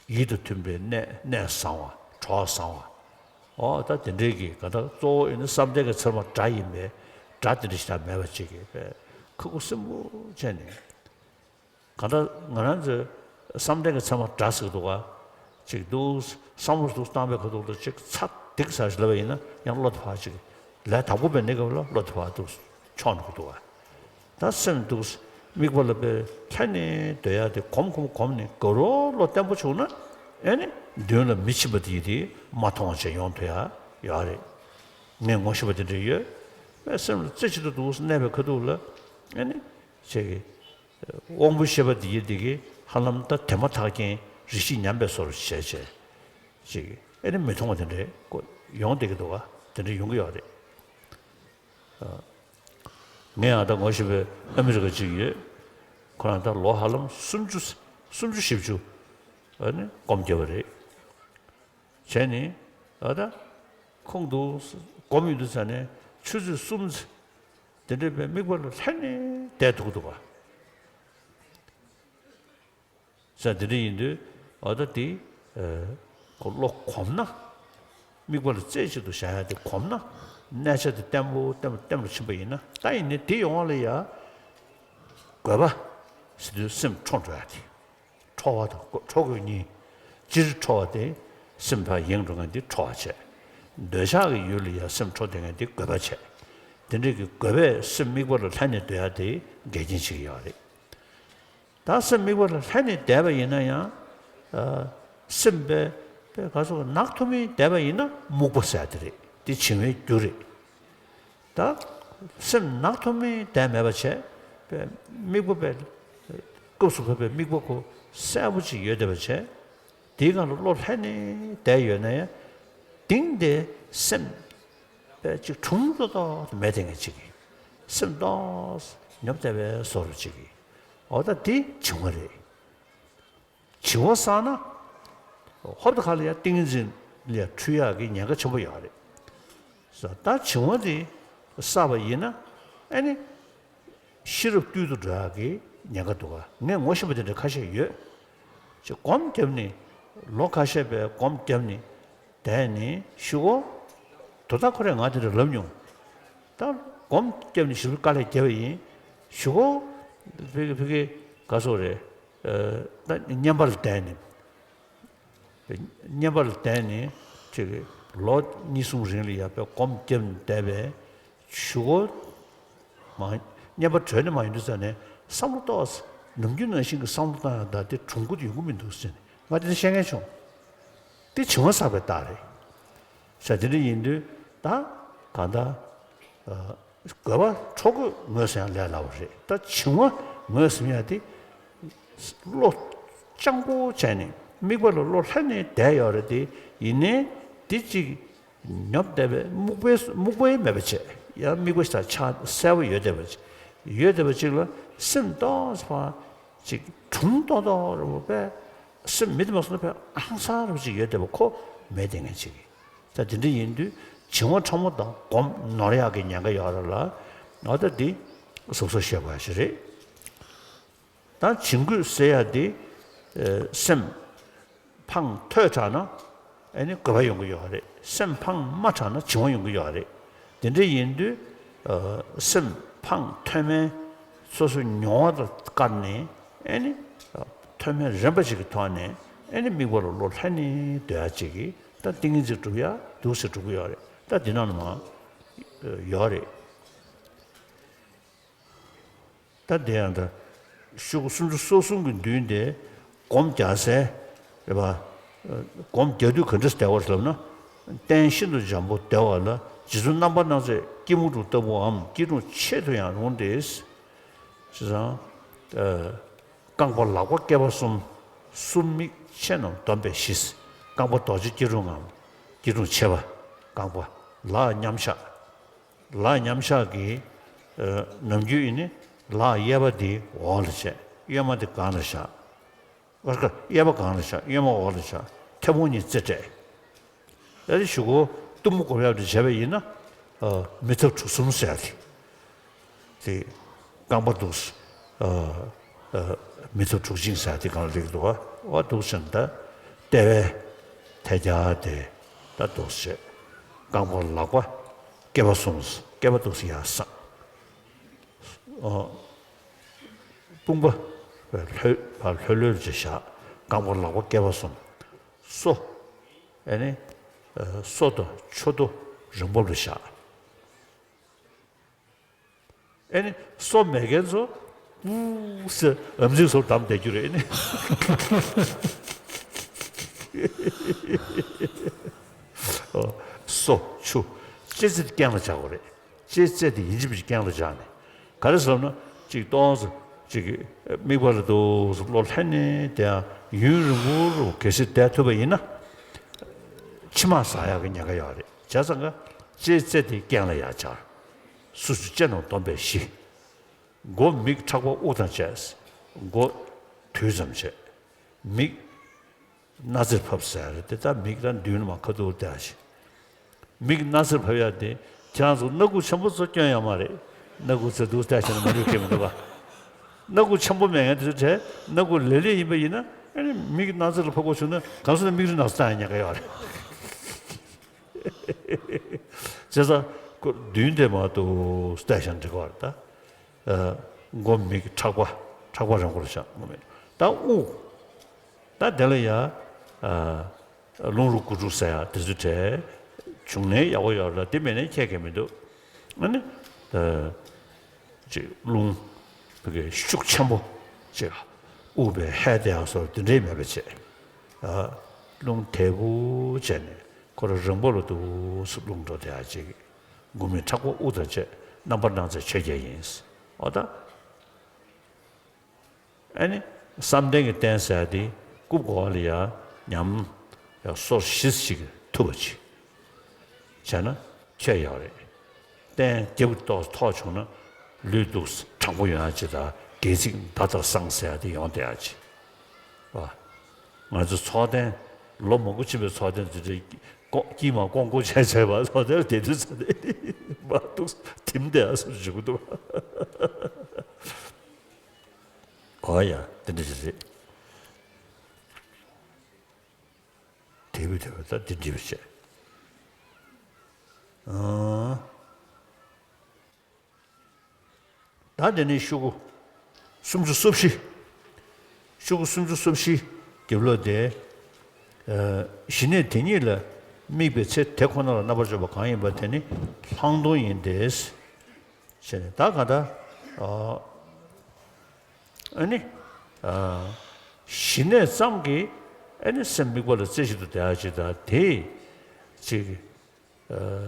ཡིད་དང་མཐུན་པའི་གནས་གནས་བཟང་བ། གྲོགས་བཟང་བ། ཨོ་ད་དེ་འདྲའི་གི་ག་ད་གཙོ་བོ་ཡིན་ན་བསམ་གཏན་གྱི་ཚད་མ་དགྲ་ཡིན་པས་དགྲ་དེ་འདྲ་ཞིག་ད་མེད་པ་ཅིག་གིས་པས་ཁག་པོ་སེམས་པོ་བྱས་ནས། ག་ད་ང་རང་ཚོས་བསམ་གཏན་གྱི་ཚད་མ་དགྲ་ཟེར་གི་འདུག་ག། ཅིག་འདུག་བསམ་བློ་འདུག་བཏང་པའི་ཁ་ཐུག་ལ་ཅིག་ཚ་འདིག་ཟ་ཞིག་ལབ་པ་ཡིན་ན་ཡང་བློ་དེ་ཕར་ཅིག་ལས་དང་པོ་པའི་གནས་སྐབས་ལ་བློ་དེ་ཕར་འདུག་ཆོག་འགྲོ་གི་འདུག་ག། ད་སེམས་འདུག་དམིགས་པ་ལ་དཔེ་ལྷན་ནེ་སྡོད་ཡ་དེ་གོམས་གོམས་གོམས་ནས་དགའ་རོགས་བློ་བརྟན་པོ་བྱུང་ན་ཨེ་ནི་མདུན་ལ་མི་ཕྱིན་པ་དེ་ཡི་དེ་མ་མཐོང་བ་བྱས་ཡོང་ཐུབ་ཡ་ཡོད་རེད། ངས་ངོ་ཤེས་པ་དེ་འདྲ་ཡོད། དཔེ་སེམས་ལ་རྩེ་གཅིག་ཏུ་འདུག་གནས་པའི་ཁ་ཐུག་ལ་ཨེ་ནི་ཅེས་ཀྱི་དབང་པོའི་ཤེས་པ་དེ་ཡི་དེ་གི་ཧ་ལམ་ད་དེ་མ་ཐག་རྐྱེན་རེ་ཞིག་ཉམས་པའི་བཟོ་འདྲ་བྱས་བྱས་ཅེས་ཀྱི་ཨེ་ནི་མི་མཐོང་བ་དེ་འདྲ་ཡོང་བསྡད་ཀྱི་འདུག་ག། དེ་འདྲ་ཡོང་གི་ཡོད་རེད། ངས་ཡང་ད་ངོ་ཤེས་པའི་ཨ་མི་རི་ཀ་ཅིག་ཡོད། ཁོ་རང་ད་ལོ་ཧ་ལམ་སུམ་ཅུ་སུམ་ཅུ་བཞི་བཅུ་ཨ་ནི་སྒོམ་རྒྱབ་པ་རེད། བྱས་ནས་ཨ་ད་ཁོང་དུ་སྒོམ་ཡོད་དུས་ཙ་ནས་ཆུ་ཚོད་གསུམ་དེ་འདྲའི་པའི་དམིགས་པ་ལ་ལྷན་ནེ་བསྡད་ཐུབ་ཀྱི་འདུག་ག། ས་དེ་འདྲ་ཡིན་དུས་ཨ་ད་དེ་ཁོ་བློ་གོམས་ན། དམིགས་པ་ལ་རྩེ་གཅིག་ཏུ་བཞག་ཡ་དེ་གོམས་ན། གནས་ཆ་དེ་བརྟན་པོ་བརྟན་པོ་བརྟན་པོ་ཕྱིན་པ་ཡིན་ན་ད་ཡིན་ནའི་དེ་ཡོང་བ་ལ་ཡ། དགོས་པ་ཟེར་དུས་སེམས་ཁྲོ་འགྲོ་ཡ་དེ། ཁྲོ་བ་དང་ཁྲོ་དགོས་གཉིས། སྤྱིར་ཁྲོ་བ་དེ་སེམས་ཕར་ཡེངས་འགྲོ་མཁན་དེ་ཁྲོ་བ་བྱས། འདོད་ཆགས་ཀྱི་ཡུལ་ལ་ཡ་སེམས་ཁྲོ་བསྡད་མཁན་དེ་དགོས་པ་བྱས། དེ་འདྲ་གི་དགོས་པས་སེམས་དམིགས་པ་ལ་ལྷན་ནེ་སྡོད་ཡ་དེ་འགལ་རྐྱེན་ཆེ་གི་ཡོད་རེད། ད་སེམས་དམིགས་པ་ལ་ལྷན་ནེ་བསྡད་པ་ཡིན་ན་ཡང་། ཨ། སེམས་པས་པས་ག་སོགས་ནག་ཐོམ་མེ་བསྡད་པ་ཡིན་ན་རྨུགས་པ་ཟེར་ཡ་དེ་རེད། དེ་བྱིང་བའི་རྒྱུ་རེད། ད་སེམས་ནག་ཐོམ་མེ་བསྡད་མེད་པ་བྱས། པས་དམིགས་པ་པས་སྐབས་སུ་བབ་པའི་དམིགས་པ་ཁོ་གསལ་པོ་ཅིག་ཡོད་བསྡད་པ་བྱས། དེའི་སྒང་ལ་བློ་ལྷན་ནེ་བསྡད་ཡོད་ན་ཡང་། གཏིང་དེ་ སེམས་པའི་ཅིག་གྲུང་ཏོག་ཏོག་མེད་དེ་ངས་ཅིག་གི་སེམས་ཏོག་ཉོབ་བསྡད་པའི་བཟོ་རུ་ཅིག་གི་འོ་ད་དེ་བྱིང་བ་རེད། བྱིང་བ་བསགས་ན་ཧོབ་ཏེ་ཁ་ལ་ཡ་ཏིང་ངེ་འཛིན་ལ་ཡ་འཁྲུལ་ཡག་གི་ཉེན་ཁ་ཆེན་པོ་ཡོད་རེད། ད་བྱིང་བ་དེ་བསགས་པ་ཡིན་ན་ཨ་ནི། ཤེས་རབ་རྟུལ་དུ་འགྲོ་ཡག་གི་ཉེན་ཁ་འདུག་ག་ངས་ངོ་ཤེས་པ་དེ་འདྲ་ཁ་ཤས་ཡོད། ཅེས་སྒོམ་བརྒྱབ་ནས་ལོ་ཁ་ཤས་པའི་སྒོམ་བརྒྱབ་ནས་བསྡད་ནས་གཞུག་གུ་དོ་བདག་ཁོ་རས་ང་དེ་འདྲ་ལབ་མྱོང་། ད་སྒོམ་བརྒྱབ་ནས་ཞེ་པོ་དཀའ་ལས་བརྒྱབ་པ་ཡིན། གཞུག་གུ་ཕ་གི་ཕ་གི་ག་སོག་རེད། ད་བསྙེན་པར་བསྡད་ནས། བསྙེན་པར་བསྡད་ནས་ཅིག་ལོ་གཉིས་གསུམ་རིང་ལ་ཡར་དཔེ་སྒོམ་བརྒྱབ་ནས་བསྡད་པའི་གཞུག་གུ་མ་བསྙེན་པ་གྲོལ་ནས་མ་ཡོང་དུས་ཙ་ནས་བསམ་བློ་ཏོག་ཙམ་ནམ་རྒྱུན་ནང་བཞིན་གྱི་བསམ་བློ་བཏང་ཡག་ད་དེ་གྲུང་པོ་དེ་ཡོང་གི་མི་འདུག་ཟེར་ནས་ང་དེ་འདྲ་བཤད་མཁན་བྱུང་། དེ་བྱིང་བ་བསགས་པའི་རྟགས་རེད། ཟེར་དེ་འདྲ་ཡིན་དུས་ད་གང་ལྟར། དགོས་པ་འཕྲོ་དགོས་ངོས་ཟིན་ཡང་ལས་སླ་པོ་རེད། ད་བྱིང་བ་ངོས་ཟིན་ཡ་དེ་བློ་སྤྱང་པོ་བྱས་ནས་དམིགས་པ་ལ་བློ་ལྷན་ནས་བསྡད་ཡོད་རེད་དེ། ཡིན་ནའི་དེ་གཅིག་ཉོབ་བསྡད་པའི་སྨུག་པའི་སྨུག་པའི་མེད་པ་བྱས་ཡང་དམིགས་པ་ཞིག་ད་ཆ་གསལ་པོ་ཡོད་བསྡད་པ་ཅིག་ཡོད་བསྡད་པ་ཅིག་ལ་སེམས་གཏོང་ཕ་ཅིག་གྲུང་ཏོག་ཏོག་རེད་པས། སེམས་མི་དེ་མ་སོང་ན་ཕ་ཨང་ས་རུ་ཅིག་ཡོད་བསྡད་པ་ཁོ་མེད་བསྡད་མཁན་ཅིག་ད་དེ་འདྲ་ཡིན་དུས་བྱིང་བ་ཕྲ་མོ་དང་སྒོམ་ནོར་ཡག་གི་ཉེན་ཁ་ཡོད་རེད་ལ། ང་ད་འདི་གཟབ་གཟབ་བྱེད་དགོས་ཡ་ཞིག་རེད། ད་བྱིང་རྒོད་ཟེར་ཡ་འདི་སེམས་ཕངས་ཐོས་དྲགས་ན་ཨ་ནི་རྒོད་པ་ཡོང་གི་ཡོད་རེད། སེམས་ཕངས་མ་དྲགས་ན་བྱིང་བ་ཡོང་གི་ཡོད་རེད། དེ་འདྲ་ཡིན་དུས་སེམས་ཕངས་ཐོས་མེད་སོ་སོའི་མྱོང་བ་དང་བཀར་ནས་ཨ་ནི་ཐོས་མེད་རན་པ་ཞིག་གི་ཐོག་ནས་ཨ་ནི་དམིགས་པ་ལ་བློ་ལྷན་ནས་སྡོད་ཡ་ཅིག་གིས་ད་ཏིང་ངེ་འཛིན་སྒྲུབ་ཡ་འདུག་ཟེར་སྒྲུབ་ཀྱི་ཡོད་རེད། ད་འདི་ནང་ནས་མ་ཡོད་རེད། ད་དེ་ཡང་ད་ཤོག་གུ་སུམ་ཅུ་སོ་གསུམ་གྱི་མདུན་དེ་སྒོམ་རྒྱག་སའི་རེད་པ། སྒོམ་རྒྱག་དུས་ག་འདྲས་བསྡད་པ་རེད་ལབ་ན། སྟན་ཤིན་ཏུ་འཇམ་པོ་བདེ་བ་ལ་རྗེ་བཙུན་རྣམ་པར་སྣང་མཛད་སྐྱིལ་མོ་ཀྲུང་ལྟ་བུའམ་སྐྱིལ་ཀྲུང་ཆེད་དུ་ཡང་རུང་སྟེ། བྱས་ཙང་། རྐང་པ་ལག་པ་སྐེད་པ་གསུམ། གསུམ་མིག་ཕྱེད་རྣམས་བསྡོམས་པས་བཞི། རྐང་པ་རྡོ་རྗེ་སྐྱིལ་ཀྲུང་ངམ། སྐྱིལ་ཀྲུང་ཕྱེད་པ། རྐང་པ་ལག་མཉམ་བཞག་ལག་མཉམ་བཞག་གི་ནམ་རྒྱུན་ཡིན་ནི་ལག་གཡས་པ་འདི་འོག་ལ་བྱས། གཡོན་མ་འདི་སྒང་ལ་བཞག་ཨ་ཀ་གཡས་པ་སྒང་ལ་བཞག་གཡོན་མ་འོག་ལ་བཞག་མཐེ་བོང་གཉིས་རྩེ་སྤྲད། ཡ་དེ་གཞུག་གུ་གཏུམ་མོ་སྒོམ་ཡག་འདི་བྱས་པ་ཡིན་ན། མི་ཐབས་གྲུ་གསུམ་ཟེར་ཡ་དེ། དེ་རྐང་པ་འདུག་མི་ཐུབ་དྲུག་ཅིང་ཟེར་དེ་གང་ལ་རིགས་འདུག་བ། འདུག་ཟེར་ན་ད་ལྟེ་བའི་ཐལ་རྒྱག་དེ་ད་འདུག་ཟེར། རྐང་པ་ལག་པ་སྐེད་པ་གསུམ། སྐེད་པ་འདུག་ཟེར་ཡར་བསྲང་། དཔུང་པ་ལྷོད་ལྷོད་ལྷོད་ཅིག་བཞག་རྐང་པ་ལག་པ་སྐེད་པ་གསུམ། སོ། ཨ་ནི་སོ་དང་མཆུ་ཏོ་རིང་པོ་ལ་བཞག་ཨེ་ནི་སོ་མེད་མཁན་ཚོ་པུ་ཟེར་ཨམ་ཟིག་ཟོར་བསྡམས་བསྡད་རྒྱུ་རེད་ཨེ་ནི། སོ་ཆུ་ལྕེ་རྩེ་རྐན་ལ་བཞག་དགོས་རེད། ལྕེ་རྩེ་དེ་ཡིན་གཅིག་མིན་གཅིག་རྐན་ལ་བཞག་ནས་ག་རེ་ཟེར་ན་ཅིག་སྟོང་ཟེར་ཅིག་དམིགས་པ་ལ་འདུག་ཟེར་བློ་ལྷན་ནས་དེ་ཡང་ཡུན་རིང་པོ་རུ་གལ་སྲིད་བསྡད་ཐུབ་པ་ཡིན་ན་མཆི་མ་ཟག་ཡག་གི་ཉེན་ཁ་ཡོད་རེད། བྱས་ཙང་ཀ་ལྕེ་རྩེ་དེ་རྐན་ལ་ཡར་བཞག་སོ་ཆུ་ལྕེ་རྣམས་བསྡོམས་པས་བཞི། མགོ་མིག་ཕྲག་པ་དབུ་དང་བཅས། མགོ་དུས་ཙམ་བྱས། མིག་སྣ་རྩེར་ཕབ་ཟེར་རེད་དེ་ད་མིག་ད་མདུན་ལ་མ་ཁ་ཐུག་བལྟ་ཞིག་མིག་སྣ་རྩེར་ཕབ་ཡ་དེ་ཁྱེད་རང་ཚོ་སྣ་ཁུག་ཆེན་པོ་ཚོ་སྐྱོན་ཡོད་མ་རེད། སྣ་ཁུག་ཚོ་འདུག་བལྟས་བྱས་ན་མ་འགྲིག་གི་མི་འདུག་ག་སྣ་ཁུག་ཆེན་པོ་མེད་མཁན་དེ་ཚོ་གྲས་སྣ་ཁུག་ལེབ་ལེབ་ཡིན་པ་ཡིན་ན་ཨ་ནི་མིག་སྣ་རྩེར་ཕབ་དགོས་བྱུང་ན་གང་སོང་ན་མིག་རིལ་ནག་སོ་བཏང་ཡ་ཉེན་ཁ་ཡོད་རེད། བྱས་ཙང་ཁོ་མདུན་དེ་མ་གཏོགས་བལྟས་བྱས་ན་འགྲིག་གི་རེད་ད། མགོ་མིག་ཕྲག་པ་ཕྲག་པ་རིང་པོར་བཞག་མགོ་མིག་ད་དབུགས། ད་དེ་ལ་ཡ་རླུང་རོ་སྐུ་དྲུང་ཟེར་ཡ་དེ་ཚོ་གྲས་བྱུང་ནའི་ཡག་པོ་ཡོད་རེད་ལ་དེ་མེད་ནའི་ཁྱད་ཀྱང་མི་འདུག་ཨ་ནི་ཅིག་རླུང་ཕ་གི་ཤུགས་ཆེན་པོ་ཅིག་དབུགས་པའི་ཧད་དེ་ཡག་སོར་དེ་འདྲའི་མེད་པ་བྱས། རླུང་དལ་བུ་བྱས་ནས་ཁོ་རང་རིང་པོ་ལ་འདུག་སེ་རླུང་འགྲོ་དེ་ཡག་ཅིག་མགོ་མིག་ཕྲག་པ་དབུགས་དང་བཅས་རྣམ་པར་སྣང་མཛད་ཆོས་བརྒྱད་ཡིན། འོ་ད། ཨ་ནི་བསམ་གཏན་གྱི་རྟེན་ཟེར་ཡ་དེ་རྐུབ་གོ་བ་ལ་ཡ་ཉམས་ཡ་སོར་བཞི་ཞིག་ཐུབ་པ་ཅིག་བྱས་ན་ཁྱད་ཡོད་རེད། རྟེན་རྒྱབ་ཀྱི་ཏོག་ཙམ་མཐོ་བྱུང་ན་ལུས་སྡུག་དྲང་པོ་ཡོང་ཡ་ཅིག་དང་སྒལ་ཚིགས་མདའ་ལྟར་སངས་ཟེར་ཡ་དེ་ཡོང་བསྡད་ཡ་ཅིག་ཨ། ང་ཚོ་ཚོགས་ཐེངས་ལོ་མང་པོ་ཕྱིན་པའི་ཚོགས་ཐེངས་དེ་འདྲའི་ཀོ་དཀྱིལ་མ་ཀོང་ཀོ་བྱས་བྱས་པ་ཚོགས་ཐེངས་དེ་དུས་ཚོད་དེ་མ་འདུག་དིམ་བསྡད་ཡ་སུ་འཇུག་གི་འདུག་ཨོ་ཡ་དེ་འདྲ་ཞིག་རེད། དེ་བས་དེ་བས་ད་འདི་འདྲི་བ་བྱས། ཨང་། ད་དེ་ནས་ཤོག་གུ་སུམ་ཅུ་སོ་བཞི། ཤོག་གུ་སུམ་ཅུ་སོ་བཞི་རྒྱབ་ལོགས་དེ། ཨ། ཞི་གནས་དེ་ཉིད་ལ་དམིགས་པའི་ཚེ་དེ་ཁོ་ན་ལ་རྣམ་པར་འཇོག་པ་གང་ཡིན་པ་དེ་ནི་ལྷག་མཐོང་ཡིན་ཏེ། ཟེར་ནས་ད་ག་ད། ཨ། ཨ་ནི། ཨ། ཞི་གནས་ཙམ་གྱིས་ཨ་ནི་སེམས་དམིགས་པ་ལ་རྩེ་གཅིག་ཏུ་བསྡད་ཡ་ཅིག་དང་དེ། ཅིག་ཨ་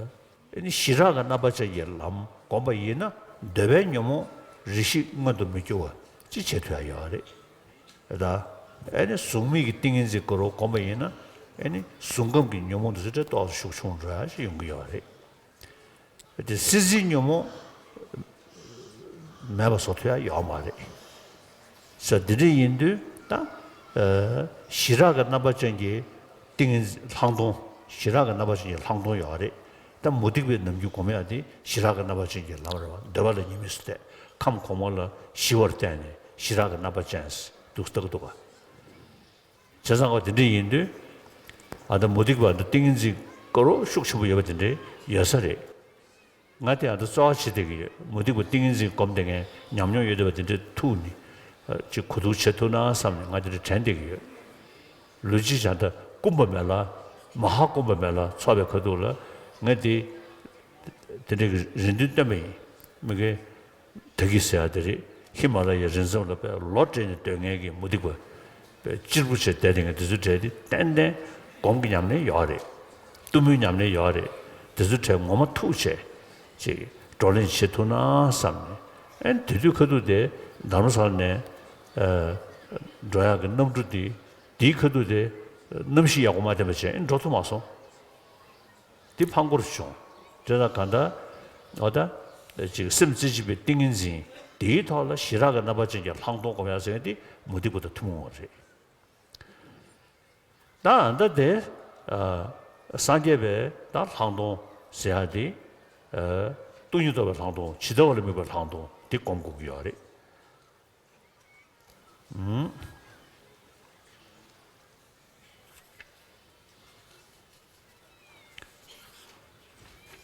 ནི་ཞི་རགས་ཀྱི་རྣམ་པ་ཅན་གྱི་ལམ་བསྒོམ་པ་ཡིན་ན་འདོད་པའི་ཉོན་མོངས་རེ་ཞིག་མངོན་དུ་མི་འགྱུར་བ་ཅིག་བྱེད་ཐུབ་ཡ་ཡོད་རེད། ད་ཨ་ནི་གཟུགས་མེད་ཀྱི་ཏིང་ངེ་འཛིན་དགའ་རབ་བསྒོམ་པ་ཡིན་ན་ཨ་ནི་གཟུགས་ཁམས་ཀྱི་ཉོན་མོངས་དེ་ཚོ་ཏོག་ཙམ་ཤུགས་ཆུང་འགྲོ་ཡ་ཞིག་ཡོང་གི་ཡོད་རེད། དེ་སྲིད་རྩེའི་ཉོན་མོངས་མེད་པ་བཟོ་ཐུབ་ཡ་ཡོད་མ་རེད། ས་འདི་འདྲ་ཡིན་དུས་ད། ཨ། ཞི་རགས་ཀྱི་རྣམ་པ་ཅན་གྱི་ཏིང་ངེ་ལྷག་མཐོང་། ཞི་རགས་ཀྱི་རྣམ་པ་ཅན་གྱི་ལྷག་མཐོང་ཡོད་རེད། ད་མུ་སྟེགས་པའི་ནམ་རྒྱུན་སྒོམ་ཡ་དེ་ཞི་རགས་ཀྱི་རྣམ་པ་ཅན་གྱི་ལམ་རེད་བ། འདོད་པ་ལ་ཉི་མ་སུ་བལྟས། ཁམས་གོང་མ་ལ་ཞི་བར་བལྟས་ནས་ཞི་རགས་ཀྱི་རྣམ་པ་ཅན་འདུག་ལྟ་གི་འདུག་ག་བྱས་ཙང་ཁོ་དེ་འདྲ་ཡིན་དུས། ཨ་ད་མུ་སྟེགས་པ་འདི་ཏིང་ངེ་འཛིན་དགའ་རབ་ཤུགས་ཆེན་པོ་ཡོད་པ་དེ་འདྲ་ཡོད་ས་རེད། ང་དེ་ཨ་ད་རྩ་བ་བྱེད་བསྡད་ཀྱི་ཡོད། མུ་སྟེགས་པ་ཏིང་ངེ་འཛིན་སྒོམ་བསྡད་མཁན་ཉམས་མྱོང་ཡོད་བསྡད་པ་དེ་འདྲ་ཐུག་ནས་ཅིག་གོ་བསྡུར་བྱེད་ཐུབ་ན་བསམ་ནས་ང་དེ་འདྲ་དྲན་བསྡད་ཀྱི་ཡོད། ལུས་ཅིག་བྱ་ད་ཀུམ་པ་མེ་ལ་མ་ཧཱ་ཀུམ་པ་མེ་ལ་ཚོགས་པའི་ཁ་ཐུག་ལ་ང་དེ་དེ་འདྲ་གི་རེ་འདུན་བཏོན་པ་ཡིན། མི་དགེ། ད་གི་ཟེར་ཡ་དེ་རེད། ཧི་མ་ལ་ཡའི་རི་མཚམས་ལ་དཔེ་ལོ་བྲེལ་ནས་སྡོད་མཁན་གྱི་མུ་སྟེགས་པ། དཔེ་གཅེར་བུ་བྱས་བསྡད་དེ་ངས་དེ་ཚོའི་གྲས་དེ་ཏན་ཏན་སྒོམ་གྱི་ཉམས་ལེན་ཡོད་རེད། གཏུམ་མོའི་ཉམས་ལེན་ཡོད་རེད། དེ་ཚོའི་གྲས་ངོ་མ་ཐུག་བྱས། ཅིག་བགྲོ་གླེང་བྱེད་ཐུབ་ན་བསམ་ནས། ཨེ་དེ་དུས་ཁ་ཐུག་དེ་རྡ་རམ་ས་ལ་ནས། ཨ། འགྲོ་ཡག་གི་གནམ་གྲུ་དེ། དེའི་ཁ་ཐུག་དེ་གནམ་གཤིས་ཡག་པོ་མ་ལྡན་པ་བྱས་ཨེ་འགྲོ་ཐུབ་མ་སོང་། འདི་ཕར་འགོར་བྱུང་། དེ་ལ་གང་ལྟར། འོ་ད། ཅིག་སེམས་རྩེ་གཅིག་པའི་ཏིང་ངེ་འཛིན། དེའི་ཐོག་ལ་ཞི་རགས་ཀྱི་རྣམ་པ་ཅན་གྱི་ལྷག་མཐོང་སྒོམ་ཡག་ཟེར་མཁན་དེ་མུ་སྟེགས་པ་དང་ཐུན་མོང་བ་རེད། ད་ཨ་ད་དེ། ཨ། སངས་རྒྱས་པའི་ད་ལྷག་མཐོང་ཟེར་ཡག་དེ། ཨ། སྟོང་ཉིད་རྟོགས་པའི་ལྷག་མཐོང་། ཇི་ལྟ་བ་ལ་དམིགས་པའི་ལྷག་མཐོང་དེ་སྒོམ་དགོས་ཀྱི་ཡོད་རེད། ཨུམ།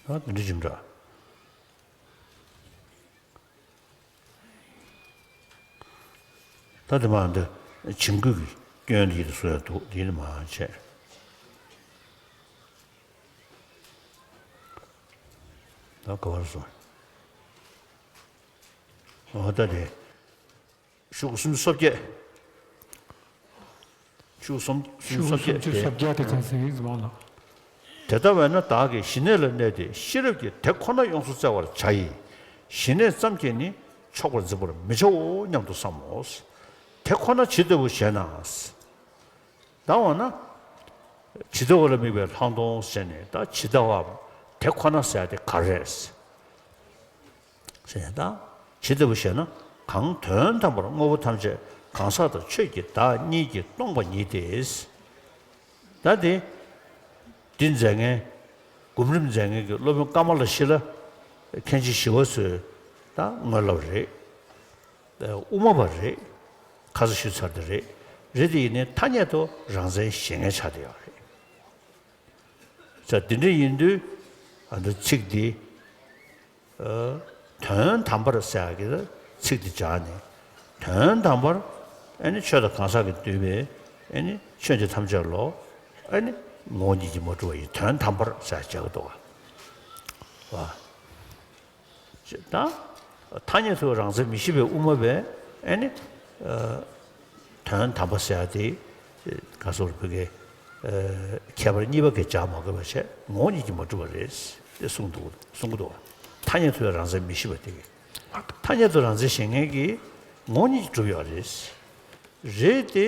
ཨ་དེ་འདྲ་ཅིག་འདྲ། ད་དེ་མ་འདི་བྱིང་རྒོད་ཀྱི་སྐྱོན་དེ་ཡིད་དུ་གསོ་ཡ་འདུག་དེ་ཡིད་དུ་མ་བྱས། ད་ག་བར་སོང་། ཨ་ད་དེ། ཤོག་གུ་སུམ་ཅུ་སོ་བརྒྱད། ཤོག་གུ་སུམ་ཅུ་སོ་བརྒྱད་དེ། དེ་ལྟ་བས་ན་བདག་གིས་ཞི་གནས་ལ་གནས་ཏེ་ཤེས་རབ་ཀྱིས་དེ་ཁོ་ན་ཡོངས་སུ་བཙལ་བར་བྱ་ཡི། ཞི་གནས་ཙམ་གྱིས་ནི་ཆོག་པར་འཛིན་པར་མི་བྱའོ་སྙམ་དུ་བསམ་མོ། དེ་ཁོ་ན་ཇི་ལྟ་བུ་ཞེ་ན། ད་འོ་ན། ཇི་ལྟ་བ་ལ་དམིགས་པའི་ལྷག་མཐོང་ཟེར་ནས་ད་ཇི་ལྟ་བ་དེ་ཁོ་ན་ཟེར་ཡ་དེ་ག་རེ་རེད། ཟེར་ཡ་ད། ཇི་ལྟ་བུ་ཞེ་ན། གང་དོན་དམ་པར་དངོས་པོ་ཐམས་ཅད་གང་ཟག་དང་ཆོས་ཀྱི་བདག་གཉིས་ཀྱིས་སྟོང་པ་ཉིད་དེ། ད་དེ། འདི་མཛད་མཁན། སྒོམ་རིམ་མཛད་མཁན་གྱི་སློབ་དཔོན་ཀ་མ་ལ་ཤཱི་ལ། མཁན་ཆེན་ཞི་བ་འཚོའི་ད་སྔོན་བསླབ་རེད། དབུ་མ་པ་རེད། ཁ་ས་ཞུས་ཚར་དེ་རེད། རེད་དེ་ཡིན་ནའི་ཐ་སྙད་དུ་རང་མཚན་བཞེངས་མཁན་ཆགས་བསྡད་ཡོད་རེད། ས་དེ་འདྲ་ཡིན་དུས་ཨ་འདི་ཚིག་འདི། ཨ། དོན་དམ་པར་ཟེར་ཡག་གི་ཚིག་འདི་སྦྱར་ནས། དོན་དམ་པར་ཨ་ནི་ཆོས་དང་གང་ཟག་གིས་བསྡུས་པའི་ཨ་ནི་ཆོས་འདི་ཐམས་ཅད་ལོ། ཨ་ནི་ངོ་བོ་ཉིད་ཀྱིས་མ་གྲུབ་པ་ཡི་དོན་དམ་པར་ཟེར་ཡག་བྱེད་ཀྱི་འདུག་ག་ད། ཐ་སྙད་དུ་རང་མཚན་མི་ཤེས་པའི་དབུ་མ་པས་ཨེ་ནི། ཨ། དོན་དམ་པ་ཟེར་ཡ་དེ། ག་སོགས་བོད་སྐད། ཨ། ཁྱད་པར་གཉིས་པ་གིས་སྦྱར་མ་དགོས་པ་བྱས་ངོ་བོ་ཉིད་ཀྱིས་མ་གྲུབ་པ་རེད། དེ་གསུངས་འདུག་གསུང་གི་འདུག་ཐ་སྙད་དུ་རང་མཚན་མི་ཤེས་པ་དེ་གིས། ཐ་སྙད་དུ་རང་མཚན་ཞེན་མཁན་གྱིས་ངོ་བོ་ཉིད་ཀྱིས་གྲུབ་ཡོད་རེད། རེད་དེ།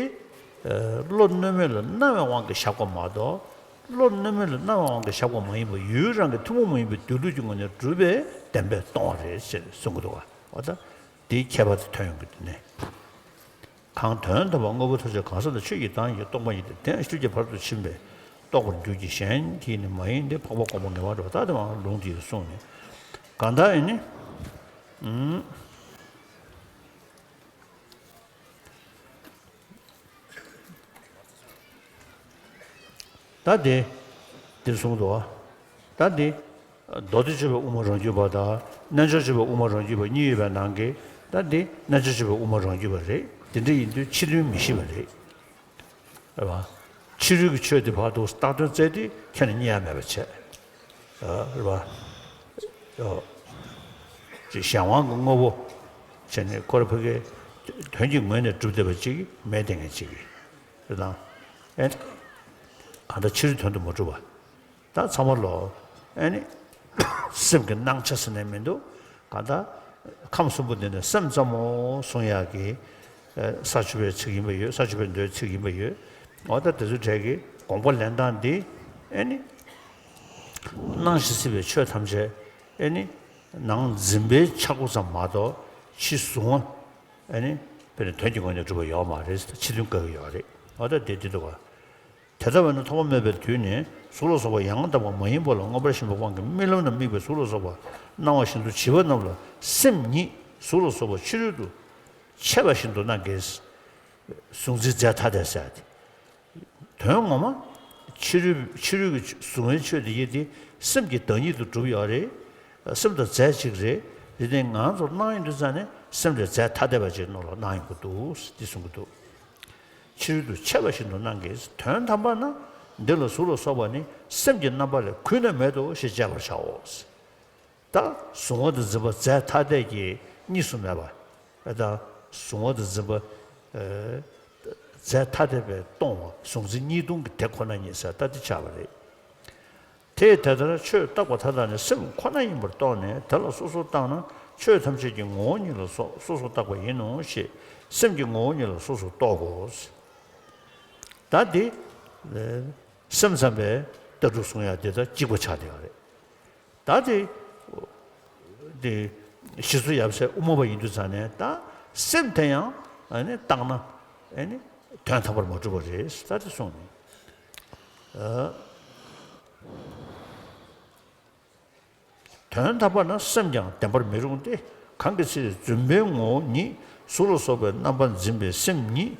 ཨ། བློ་གནོད་མེད་ལ་སྣང་བའི་དབང་གིས་བཞག་པ་མ་གཏོགས། བློ་རྣོ་མེད་ལ་སྣང་བའི་དབང་གིས་བཞག་པ་མ་ཡིན་པར་ཡུལ་རང་གི་ཐུན་མོང་མ་ཡིན་པའི་སྡོད་ལུགས་ཀྱི་ངོས་ནས་གྲུབ་པའི་བདེན་པས་སྟོང་བ་རེད་ཅེས་གསུང་གི་འདུག་ག་འོ་ད་དེའི་ཁྱད་པར་དེ་ཐོན་ཡོང་གི་འདུག་ནས། གང་དོན་དམ་པར་དངོས་པོ་ཐམས་ཅད་གང་ཟག་དང་ཆོས་ཀྱི་བདག་ཉིད་ཀྱིས་སྟོང་པ་ཉིད་དེ་དེ་ཡང་ཤེས་རབ་ཀྱི་བར་དུ་ཕྱིན་པས་རྟོགས་པར་འགྱུར་གྱི། གཞན་གྱིས་ནི་མ་ཡིན་ཏེ། འཕགས་པ་གོང་མ་ངེས་པར་འགྲོ་བ་དག་དེ་མ་ལུང་འདིས་གསུངས་ནས། གང་ལྟར་ཡིན་ནི། ད་དེ་འདིར་གསུངས་འདུག་བ། ད་འདི། མདོ་སྡེ་སྤྱོད་པའི་དབུ་མ་རང་རྒྱུད་པ་དང་རྣལ་འབྱོར་སྤྱོད་པའི་དབུ་མ་རང་རྒྱུད་པ་གཉིས་ཡོད་པའི་ནང་གི་ད་འདི་རྣལ་འབྱོར་སྤྱོད་པའི་དབུ་མ་རང་རྒྱུད་པ་རེད། དེ་འདྲ་ཡིན་དུས་ཕྱི་དོན་མི་ཤེས་པ་རེད། རེད་བ། ཕྱི་རོལ་གྱི་ཆོས་དེ་བར་དུ་བཏགས་དོན་བཙལ་ཏེ་ཁྱོན་ནས་རྙེད་ཡ་མེད་པ་བྱས། རེད་བ། ཅིག་གཞན་དབང་གི་དངོས་པོ་བྱས་ནས་ཁོ་ར་ཕ་གའི་དོན་གྱི་ངོས་ནས་གྲུབ་བསྡད་པ་ཅིག་མེད་བསྡད་མཁན་ཅིག་རེད་དང་། ཨེ། གང་ལྟར་ཕྱི་རོལ་དོན་དུ་མ་གྲུབ་པ། ད་ཚང་མ་ལོ། ཨེ་ནི། སེམས་ཀྱི་སྣང་ཆ་ཟེར་ནས་མི་འདུག་གང་ལྟར། ཁམས་གསུམ་པོ་འདི་ནས་སེམས་ཙམ་མོ་གསུང་ཡག་གི། ས་བཅུ་པའི་ཚིག་ཡིན་པ་ཡོད། ས་བཅུ་པའི་མདོའི་ཚིག་ཡིན་པ་ཡོད། འོ་ད་དེ་ཚོའི་གྲས་ཀྱི་དགོངས་པ་ལེན་སྟངས་འདི། ཨེ་ནི། སྣང་ཞིང་སྲིད་པའི་ཆོས་ཐམས་ཅད། ཨེ་ནི། ནང་འཛིན་པའི་ཆག་སྒོ་ཙམ་མ་གཏོགས་ཕྱི་གཟུང་བ། ཨེ་ནི། དཔེར་ན་དོན་གྱི་ངོས་ནས་གྲུབ་པ་ཡོད་མ་རེད། ཕྱི་དོན་དགག་གི་ཡོད་རེད། འོ་ད་དེ་འདི་འདུག་ག་དེ་ལྟ་བས་ན་ཐོག་མ་མེད་པའི་དུས་ནས་གཟུགས་ལ་སོགས་པ་ཡང་དག་པ་མ་ཡིན་པ་ལ་མངོན་པར་ཞེན་པའི་དབང་གིས་རྨི་ལམ་ན་དམིགས་པའི་གཟུགས་ལ་སོགས་པ་སྣང་བ་བཞིན་དུ་བྱིས་པ་རྣམས་ལ་སེམས་ཉིད་གཟུགས་ལ་སོགས་པ་ཕྱི་རོལ་དུ་ཆད་པ་བཞིན་དུ་སྣང་གི། གཟུང་འཛིན་རྫས་ཐ་དད་ཟེར་ཏེ། དོན་ངོ་མ། ཕྱི་རོལ་ཕྱི་རོལ་གྱི་གཟུང་བའི་ཆོས་དེ་ཡིན་ཏེ་སེམས་ཀྱི་བདག་ཉིད་དུ་གྲུབ་ཡོད་རེད། སེམས་དང་རྫས་གཅིག་རེད། དེ་ནས་ང་ཚོར་སྣང་ཡོང་དུས་ཙང་ནས་སེམས་དེ་རྫས་ཐ་དད་པ་ཅིག་ནང་ལ་སྣང་ཡོང་གི་འདུག་འདི་གསུང་གི་འདུག་ཕྱི་རོལ་དུ་ཆད་པ་བཞིན་དུ་སྣང་གི། དོན་དམ་པར་ན་འདི་ལ་གཟུགས་ལ་སོགས་པ་ནི་སེམས་ཀྱི་རྣམ་པ་ལས་གུད་ནས་མེད་དོ་ཞེས་དཔྱད་པར་བྱའོ། ད་གཟུང་བ་དང་འཛིན་པ་རྫས་ཐ་དད་ཀྱིས་གཉིས་སུ་མེད་པ། ད་གཟུང་བ་དང་འཛིན་པ་རྫས་ཐ་དད་པས་སྟོང་བ་གཟུང་འཛིན་གཉིས་སྟོང་གི་དེ་ཁོ་ན་ཉིད་ཟེར་ད་འདི་ཆགས་པ་རེད། དེས་དེ་ལྟར་ཆོས་བརྟགས་པ་མཐའ་དག་ནི་སེམས་ཁོ་ན་ཡིན་པར་རྟོགས་ནས་དེ་ལ་སོ་སོར་བརྟགས་ན་ཆོས་ཐམས་ཅད་ཀྱི་ངོ་བོ་ཉིད་ལ་སོ་སོ་སོར་བརྟགས་པ་ཡིན་ནོ་ཞེས་སེམས་ཀྱི་ངོ་བོ་ཉིད་ལ་སོ་སོར་རྟོག་གོ། ད་འདི་སེམས་ཙམ་པའི་ལྟ་གྲུབ་གསུང་ཡ་དེ་ད་གཅིག་པ་ཆགས་བསྡད་ཡོད་རེད། ད་དེ། དེ། ཞེ་སོགས་ཡབ་སྲས་དབུ་མ་པ་ཡིན་དུས་ཙང་ནས་ད་སེམས་དེ་ཡང་ཨ་ནི་བརྟགས་ན་ཨ་ནི་དོན་དམ་པར་མ་གྲུབ་པ་རེད་ད་དེ་གསུངས་ནས། ཨ། དོན་དམ་པར་ན་སེམས་ཀྱང་བདེན་པར་མི་རུང་སྟེ། གང་གི་ཚེ་རྫུན་པའི་ངོ་བོ་ཉིད་གཟུགས་ལ་སོགས་པའི་རྣམ་པར་འཛིན་པའི་སེམས་ཉིད།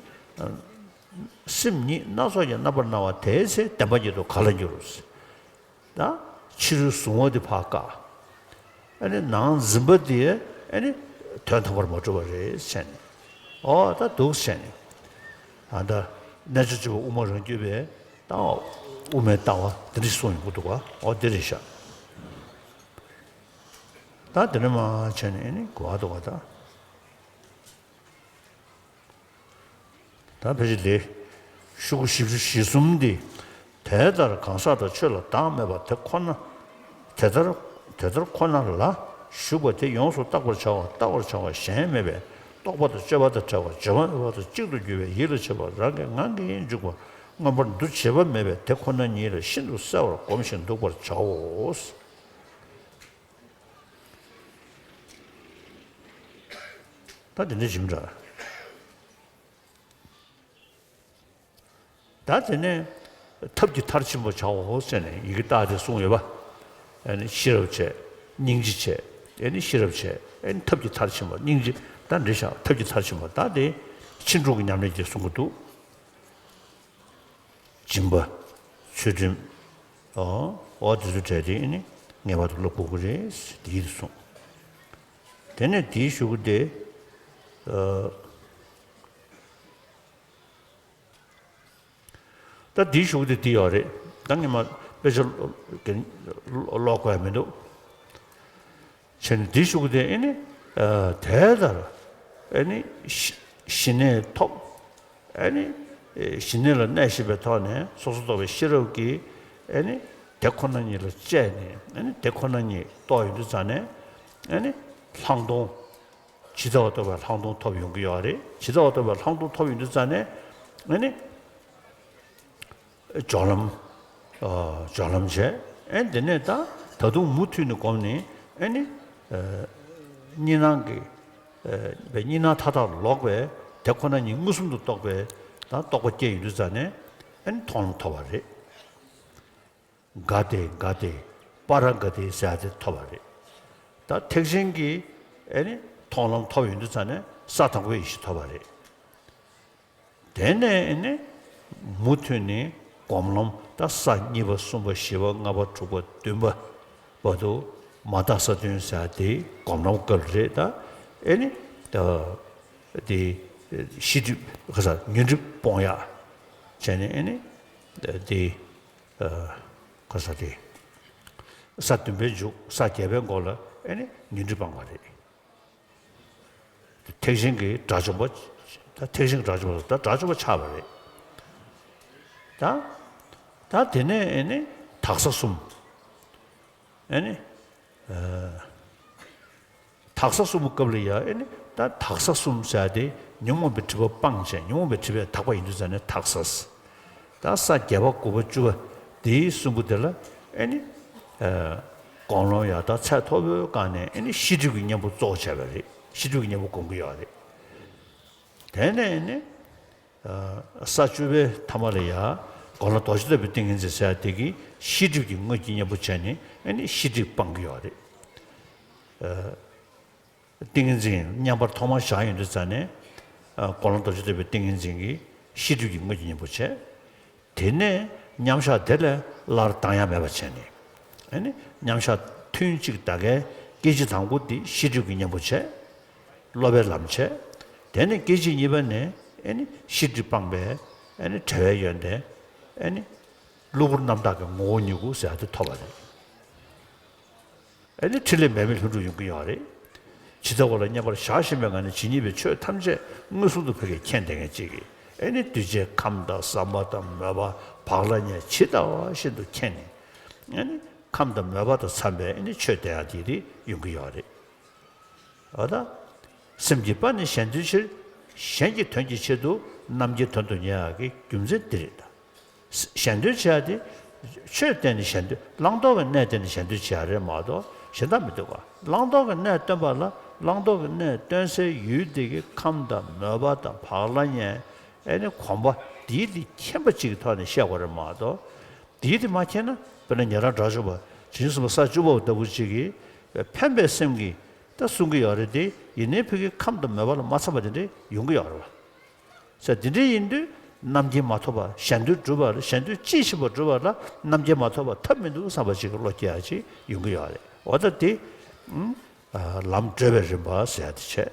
སེམས་ཉིད་སྣ་ཚོགས་ཀྱི་རྣམ་པར་སྣང་བ་དེའི་ཚེ་བདེན་པ་ཉིད་དུ་ག་ལ་འགྱུར། ད་ཕྱི་རོལ་གཟུང་བ་འདི་ཕར་བཀག་ཨ་ནི་ནང་འཛིན་པ་འདི་ཨ་ནི་དོན་དམ་པར་མ་གྲུབ་པ་རེད་ཟེར་ནས། ཨོ་ད་འདུག་ཟེར་ནས། ཨ་ད་རྣལ་འབྱོར་སྤྱོད་པ་དབུ་མ་རང་རྒྱུད་པས་ད་དབུ་མའི་ལྟ་བ་འདི་འདྲ་གསུངས་ཡོང་གི་འདུག་ག་ཨོ་འདི་རེད་ཤག་ད་འདི་འདྲ་མ་བྱས་ནས་ཨ་ནི་གོ་བ་འདུག་ག་ད། ད་ཕལ་ཆེར་དེ། ཤོག་གུ་བཞི་བཅུ་ཞེ་གསུམ་འདི། དེ་ལྟར་གང་ཟག་དང་ཆོས་ལ་བདག་མེད་པ་དེ་ཁོ་ན། དེ་ལྟར་དེ་ལྟར་ཁོ་ན་ལ་ཞུགས་པ་དེ་ཡོངས་སུ་བརྟག་པར་བྱ་བ་བལྟ་བར་བྱ་བ་གཞན་མེད་པས་རྟོག་པ་དང་དཔྱོད་པ་དང་བྲལ་བ་བརྗོད་པ་མེད་པ་དང་གཅིག་ཏུ་གྱུར་པའི་ཡིད་ལ་བྱེད་པ་རང་གི་ངང་གིས་འཇུག་པ་མངོན་པར་འདུ་བྱེད་པ་མེད་པས་དེ་ཁོ་ན་ཉིད་ལ་ཤིན་ཏུ་གསལ་བར་སྒོམ་ཞིང་འདུག་པར་བྱའོ། ད་དེ་འདྲ་བྱེད་མི་འདྲ། ད་དེ་ནས་ཐབས་ཀྱི་མཐར་ཕྱིན་པར་བྱའོ་ཟེར་ནས་ཡི་གེ་བཏགས་ཏེ་གསུངས་ཡོད་པ། ཨ་ནི་ཤེས་རབ་བྱས། སྙིང་རྗེ་བྱས། ཨ་ནི་ཤེས་རབ་བྱས། ཨ་ནི་ཐབས་ཀྱི་མཐར་ཕྱིན་པ་སྙིང་རྗེ་ད་འདྲེ་བཞག་ཐབས་ཀྱི་མཐར་ཕྱིན་པ་ད་དེ་ཕྱིན་དྲུག་གི་ཉམས་ལེན་གྱིས་གསུང་གི་འདུག་སྦྱིན་པ། ཚུལ་ཁྲིམས། ཨོ། ཨོ་དེ་ཚོ་བྲལ་ཏེ་ཨ་ནི་ངེས་པར་དུ་སློབ་དགོས་ཀྱི་རེད་དེ་ཡིན་གསུངས། དེ་ནས་དེའི་གཞུག་གུ་དེ། ཨ། ད་འདིའི་གཞུག་དེ་འདི་ཡོད་རེད། ད་ངས་མ་དཔེ་ཆ་ཀློག་དགོས་ཡ་མི་འདུག་བྱས་ནས་འདིའི་གཞུག་དེ་ཨེ་ནི། ཨ། དེ་ལྟར་ཨེ་ནི་ཞི་ཞི་གནས་ཐོབ། ཨེ་ནི་ཞི་གནས་ལ་གནས་བཞིན་པའི་ཐོག་ནས་སོ་སོར་རྟོག་པའི་ཤེས་རབ་ཀྱིས་ཨེ་ནི་དེ་ཁོ་ན་ཉིད་ལ་དཔྱད་ནས་ཨེ་ནི་དེ་ཁོ་ན་ཉིད་རྟོགས་ཡོང་དུས་ཙང་ནས་ཨེ་ནི་ལྷག་མཐོང་། ཇི་ལྟ་བ་རྟོགས་པའི་ལྷག་མཐོང་ཐོབ་ཡོང་གི་ཡོད་རེད། ཇི་ལྟ་བ་རྟོགས་པའི་ལྷག་མཐོང་ཐོབ་ཡོང་དུས་ཙང་ནས་ཨ་ནི། སྦྱོར་ལམ། སྦྱོར་ལམ་བྱས། ཨེ་དེ་ནས་ད་ད་དུང་མུ་མཐུད་ནས་བསྒོམས་ནས་ཨེ་ནི་གཉིས་སྣང་གི་གཉིས་སྣང་མཐའ་དག་ལོག་པའི་དེ་ཁོ་ན་ཉིད་མངོན་སུམ་དུ་རྟོགས་པའི་ད་རྟོགས་པ་སྐྱེ་ཡོང་དུས་ཙ་ནས་ཨེ་ནི་མཐོང་ལམ་ཐོབ་པ་རེད། ག་ཏེ་ག་ཏེ་པཱ་ར་ག་ཏེ་ཟེར་ཡ་དེ་ཐོབ་པ་རེད། ད་ཐེག་ཆེན་གྱི་ཨེ་ནི་མཐོང་ལམ་ཐོབ་ཡོང་དུས་ཙ་ནས་ས་དང་པོའི་ཡེ་ཤེས་ཐོབ་པ་རེད། དེ་ནས་ཨེ་ནི་མུ་མཐུད་ནས་སྒོམ་ལམ་ད་ས་གཉིས་པ་གསུམ་པ་བཞི་པ་ལྔ་པ་དྲུག་པ་བདུན་པ་བར་དུ་མ་དག་ས་བདུན་ཟེར་ཡ་དེ་སྒོམ་ལམ་སྐབས་རེད། ད་ཨེ་ནི་ད་དེ་ཤེས་སྒྲིབ་ག་ས་ཉོན་སྒྲིབ་སྤོང་ཡག་བྱས་ནས་ཨེ་ནི་དེ། ཨ་ག་ས་དེ། ས་བདུན་པའི་མཇུག་ས་བརྒྱད་པའི་མགོ་ལ་ཨེ་ནི་ཉོན་སྒྲིབ་སྤངས་པ་རེད། ཐེག་ཆེན་གྱི་དགྲ་བཅོམ་པ། ད་ཐེག་ཆེན་གྱི་དགྲ་བཅོམ་པ་ད་དགྲ་བཅོམ་པ་ཆགས་པ་རེད། ད་ད་དེ་ནས་ཨེ་ནི་དག་ས་གསུམ། ཨེ་ནི། ཨ། དག་ས་གསུམ་པོ་སྐབས་ལ་ཡ་ཨེ་ནི་ད་དག་ས་གསུམ་ཟེར་ཏེ་ཉོན་མོངས་པའི་སྒྲིབ་པ་སྤངས་བྱས་ཉོན་མོངས་པའི་སྒྲིབ་པས་དག་པ་ཡིན་དུས་ཙ་ནས་དག་ས། ད་ས་བརྒྱད་པ་དགུ་པ་བཅུ་པ་དེའི་གསུམ་པོ་དེ་ལ་ཨེ་ནི་ཨ་སྒོམ་ལམ་ཡ་ད་ཚད་མཐོ་པོའི་སྒང་ནས་ཨེ་ནི་ཤེས་སྒྲིབ་ཀྱི་གཉེན་པོ་གཙོ་བོ་བྱས་པ་རེད། ཤེས་སྒྲིབ་ཀྱི་གཉེན་པོ་སྒོམ་གྱི་ཡོད་རེད། དེ་ནས་ཨེ་ནི། ས་བཅུ་པའི་ཐ་མ་ལ་ཡ། སྒོམ་ལམ་རྡོ་རྗེ་ཐེག་པའི་ཏིང་ངེ་འཛིན་ཟེར་ཡ་དེ་གིས་ཤེས་སྒྲིབ་ཀྱི་དངོས་ཀྱི་གཉེན་པོ་བྱས་ནས་ཨ་ནི་ཤེས་སྒྲིབ་སྤང་གི་ཡོད་རེད། ཏིང་ངེ་འཛིན་མཉམ་པར་ཐོག་མར་བཞག་ཡོང་དུས་ཙ་ནས། སྒོམ་ལམ་རྡོ་རྗེ་ཐེག་པའི་ཏིང་ངེ་འཛིན་གྱིས་ཤེས་སྒྲིབ་ཀྱི་དངོས་ཀྱི་གཉེན་པོ་བྱས། དེ་ནས་མཉམ་བཞག་དེ་ལས་སླར་ལྡང་ཡ་མེད་པ་བྱས་ནས། ཨ་ནི་མཉམ་བཞག་ཐུན་གཅིག་ད་གའི་སྐད་ཅིག་དང་པོ་འདི་ཤེས་སྒྲིབ་ཀྱི་གཉེན་པོ་བྱས། སློབ་པའི་ལམ་བྱས། དེ་ནས་སྐད་ཅིག་གཉིས་པ་ནས་ཨེ་ནི་ཤེས་སྒྲིབ་སྤངས་པའི་ཨེ་ནི་བྲལ་བའི་ཡོན་ཏན་ཨེ་ནི་གློ་བུར་རྣམ་དག་གི་ངོ་བོ་ཉིད་སྐུ་ཟེར་ཡ་དེ་ཐོབ་པ་རེད། ཨེ་ནི་ཕྲིན་ལས་འབད་མེད་ལྷུན་གྲུབ་ཡོང་གི་ཡོད་རེད། ཇི་ལྟ་བ་ལ་མཉམ་པར་བཞག་བཞིན་པའི་ངང་ནས་ཇི་སྙེད་པའི་ཆོས་ཐམས་ཅད་མངོན་སུམ་དུ་ཕ་གིར་མཁྱེན་བསྡད་མཁན་གཅིག་གིས་ཨེ་ནི་འདུས་བྱས་ཁམས་དང་ཟབ་མོ་དང་མོས་པ་བག་ལ་ཉལ་ཇི་ལྟ་བ་བཞིན་དུ་མཁྱེན་ནས་ཨེ་ནི་ཁམས་དང་མོས་པ་དང་འཚམས་པའི་ཨེ་ནི་ཆོས་དེ་ཡང་དེ་དེ་ཡོང་གི་ཡོད་རེད། འོ་ད། སེམས་ཀྱི་དཔལ་ནི་གཞན་དོན་ཕྱིར། གཞན་གྱི་དོན་གྱི་ཆེད་དུ་རྣམ་མཁྱེན་དོན་དུ་གཉེར་ཡག་གི་རྒྱུ་མཚན་འདི་རེད་ད། གཞན་དོན་བྱེད་ཡག་དེ། ཆོས་བསྟན་ནས་གཞན་དོན་བླང་དོར་གྱི་གནས་བསྟན་ནས་གཞན་དོན་བྱེད་ཡག་རེད་མ་གཏོགས་གཞན་དག་མི་འདུག་ག་བླང་དོར་གྱི་གནས་སྟོན་པ་ལ་བླང་དོར་གྱི་གནས་སྟོན་སའི་ཡུལ་དེ་གི་ཁམས་དང་མོས་པ་དང་བག་ལ་ཉལ་ཨེ་ནི་གོམས་པ་འདིའི་དེ་མཁྱེན་པ་གཅིག་གི་ཐོག་ནས་བཤད་དགོས་རེད་མ་གཏོགས། དེའི་དེ་མ་མཁྱེན་ན་དཔེར་ན་ཉན་རང་དགྲ་བཅོམ་པ་བྱང་ཆུབ་སེམས་དཔའ་ས་བཅུ་པ་ལྟ་བུ་ཅིག་གིས་ཕན་པའི་སེམས་ཀྱིས་ད་གསུང་གི་ཡོད་རེད་དེ་ཡིན་ནའི་ཕ་གི་ཁམས་དང་མོས་པ་ལ་མ་འཚམ་པ་དེ་འདྲ་ཡོང་གི་ཡོད་རེད་བ། ས་དེ་འདྲ་ཡིན་དུས་རྣམ་མཁྱེན་མ་ཐོབ་པ་གཞན་དོན་སྒྲུབ་པ་ལ་གཞན་དོན་དཔྱིས་ཕྱིན་པ་སྒྲུབ་པ་ལ་རྣམ་མཁྱེན་མ་ཐོབ་པ་ཐབས་མི་འདུག་བསམ་པ་ཅིག་གི་བློ་སྐྱེ་ཡ་ཅིག་ཡོང་གི་ཡོད་རེད། འོ་ད་དེ་ལམ་བགྲོད་པའི་རིམ་པ་ཟེར་ཡ་དེ་བྱས།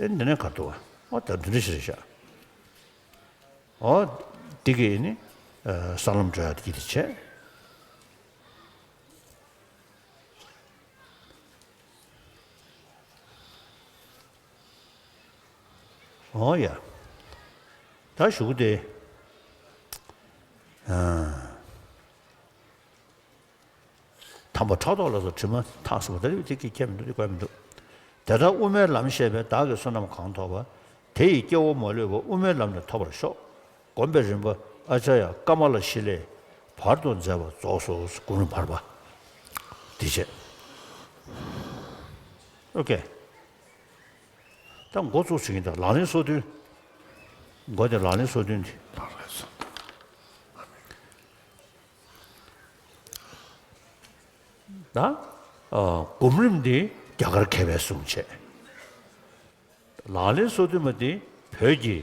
ཨེ་འདི་ནས་ག་འདུག་བ། འོ་ད་འདི་འདྲ་ཞིག་རེད་ཤག་འོ། འདི་གིས་ནི། ཨ་ས་ལམ་འགྲོ་ཡག་གི་དེ་བྱས། འོ་ཡ། ད་གཞུག་གུ་དེ། ཨ། དམ་པ་ཕྲག་དོག་ལ་སོགས་དྲི་མ་ཐག་ཟིན་པ་ད་རེས་དེ་སྐད་ཁྱད་མི་འདུག་དེ་དགོས་མི་འདུག་དེ་ལྟར་དབུ་མའི་ལམ་བཤད་པས་བདག་གིས་བསོད་ནམས་གང་ཐོབ་པ། དེ་ཡི་སྐྱེ་བོ་མ་ལུས་པ། དབུ་མའི་ལམ་ནས་ཐོབ་པར་ཤོག་སྒོམ་པའི་རིམ་པ་ཨ་ཙརྱ་ཀ་མ་ལ་ཤཱི་ལས་བར་དུ་མཛད་པ་རྫོགས་སོ། སྒོམ་རིམ་བར་པ། དེ་བྱས། ཨོ་ཀེ། ད་འགོ་བཙུགས་བྱེད་ཀྱིན་ད་ལག་ལེན་སོ་བདུན། འགོ་དེ་ལག་ལེན་སོ་བདུན་དེ། ད། ཨ། སྒོམ་རིམ་འདི་རྒྱ་གར་མཁས་པའི་གསུང་བྱས། ལག་ལེན་སོ་བདུན་མ་འདི་བོད་ཀྱི་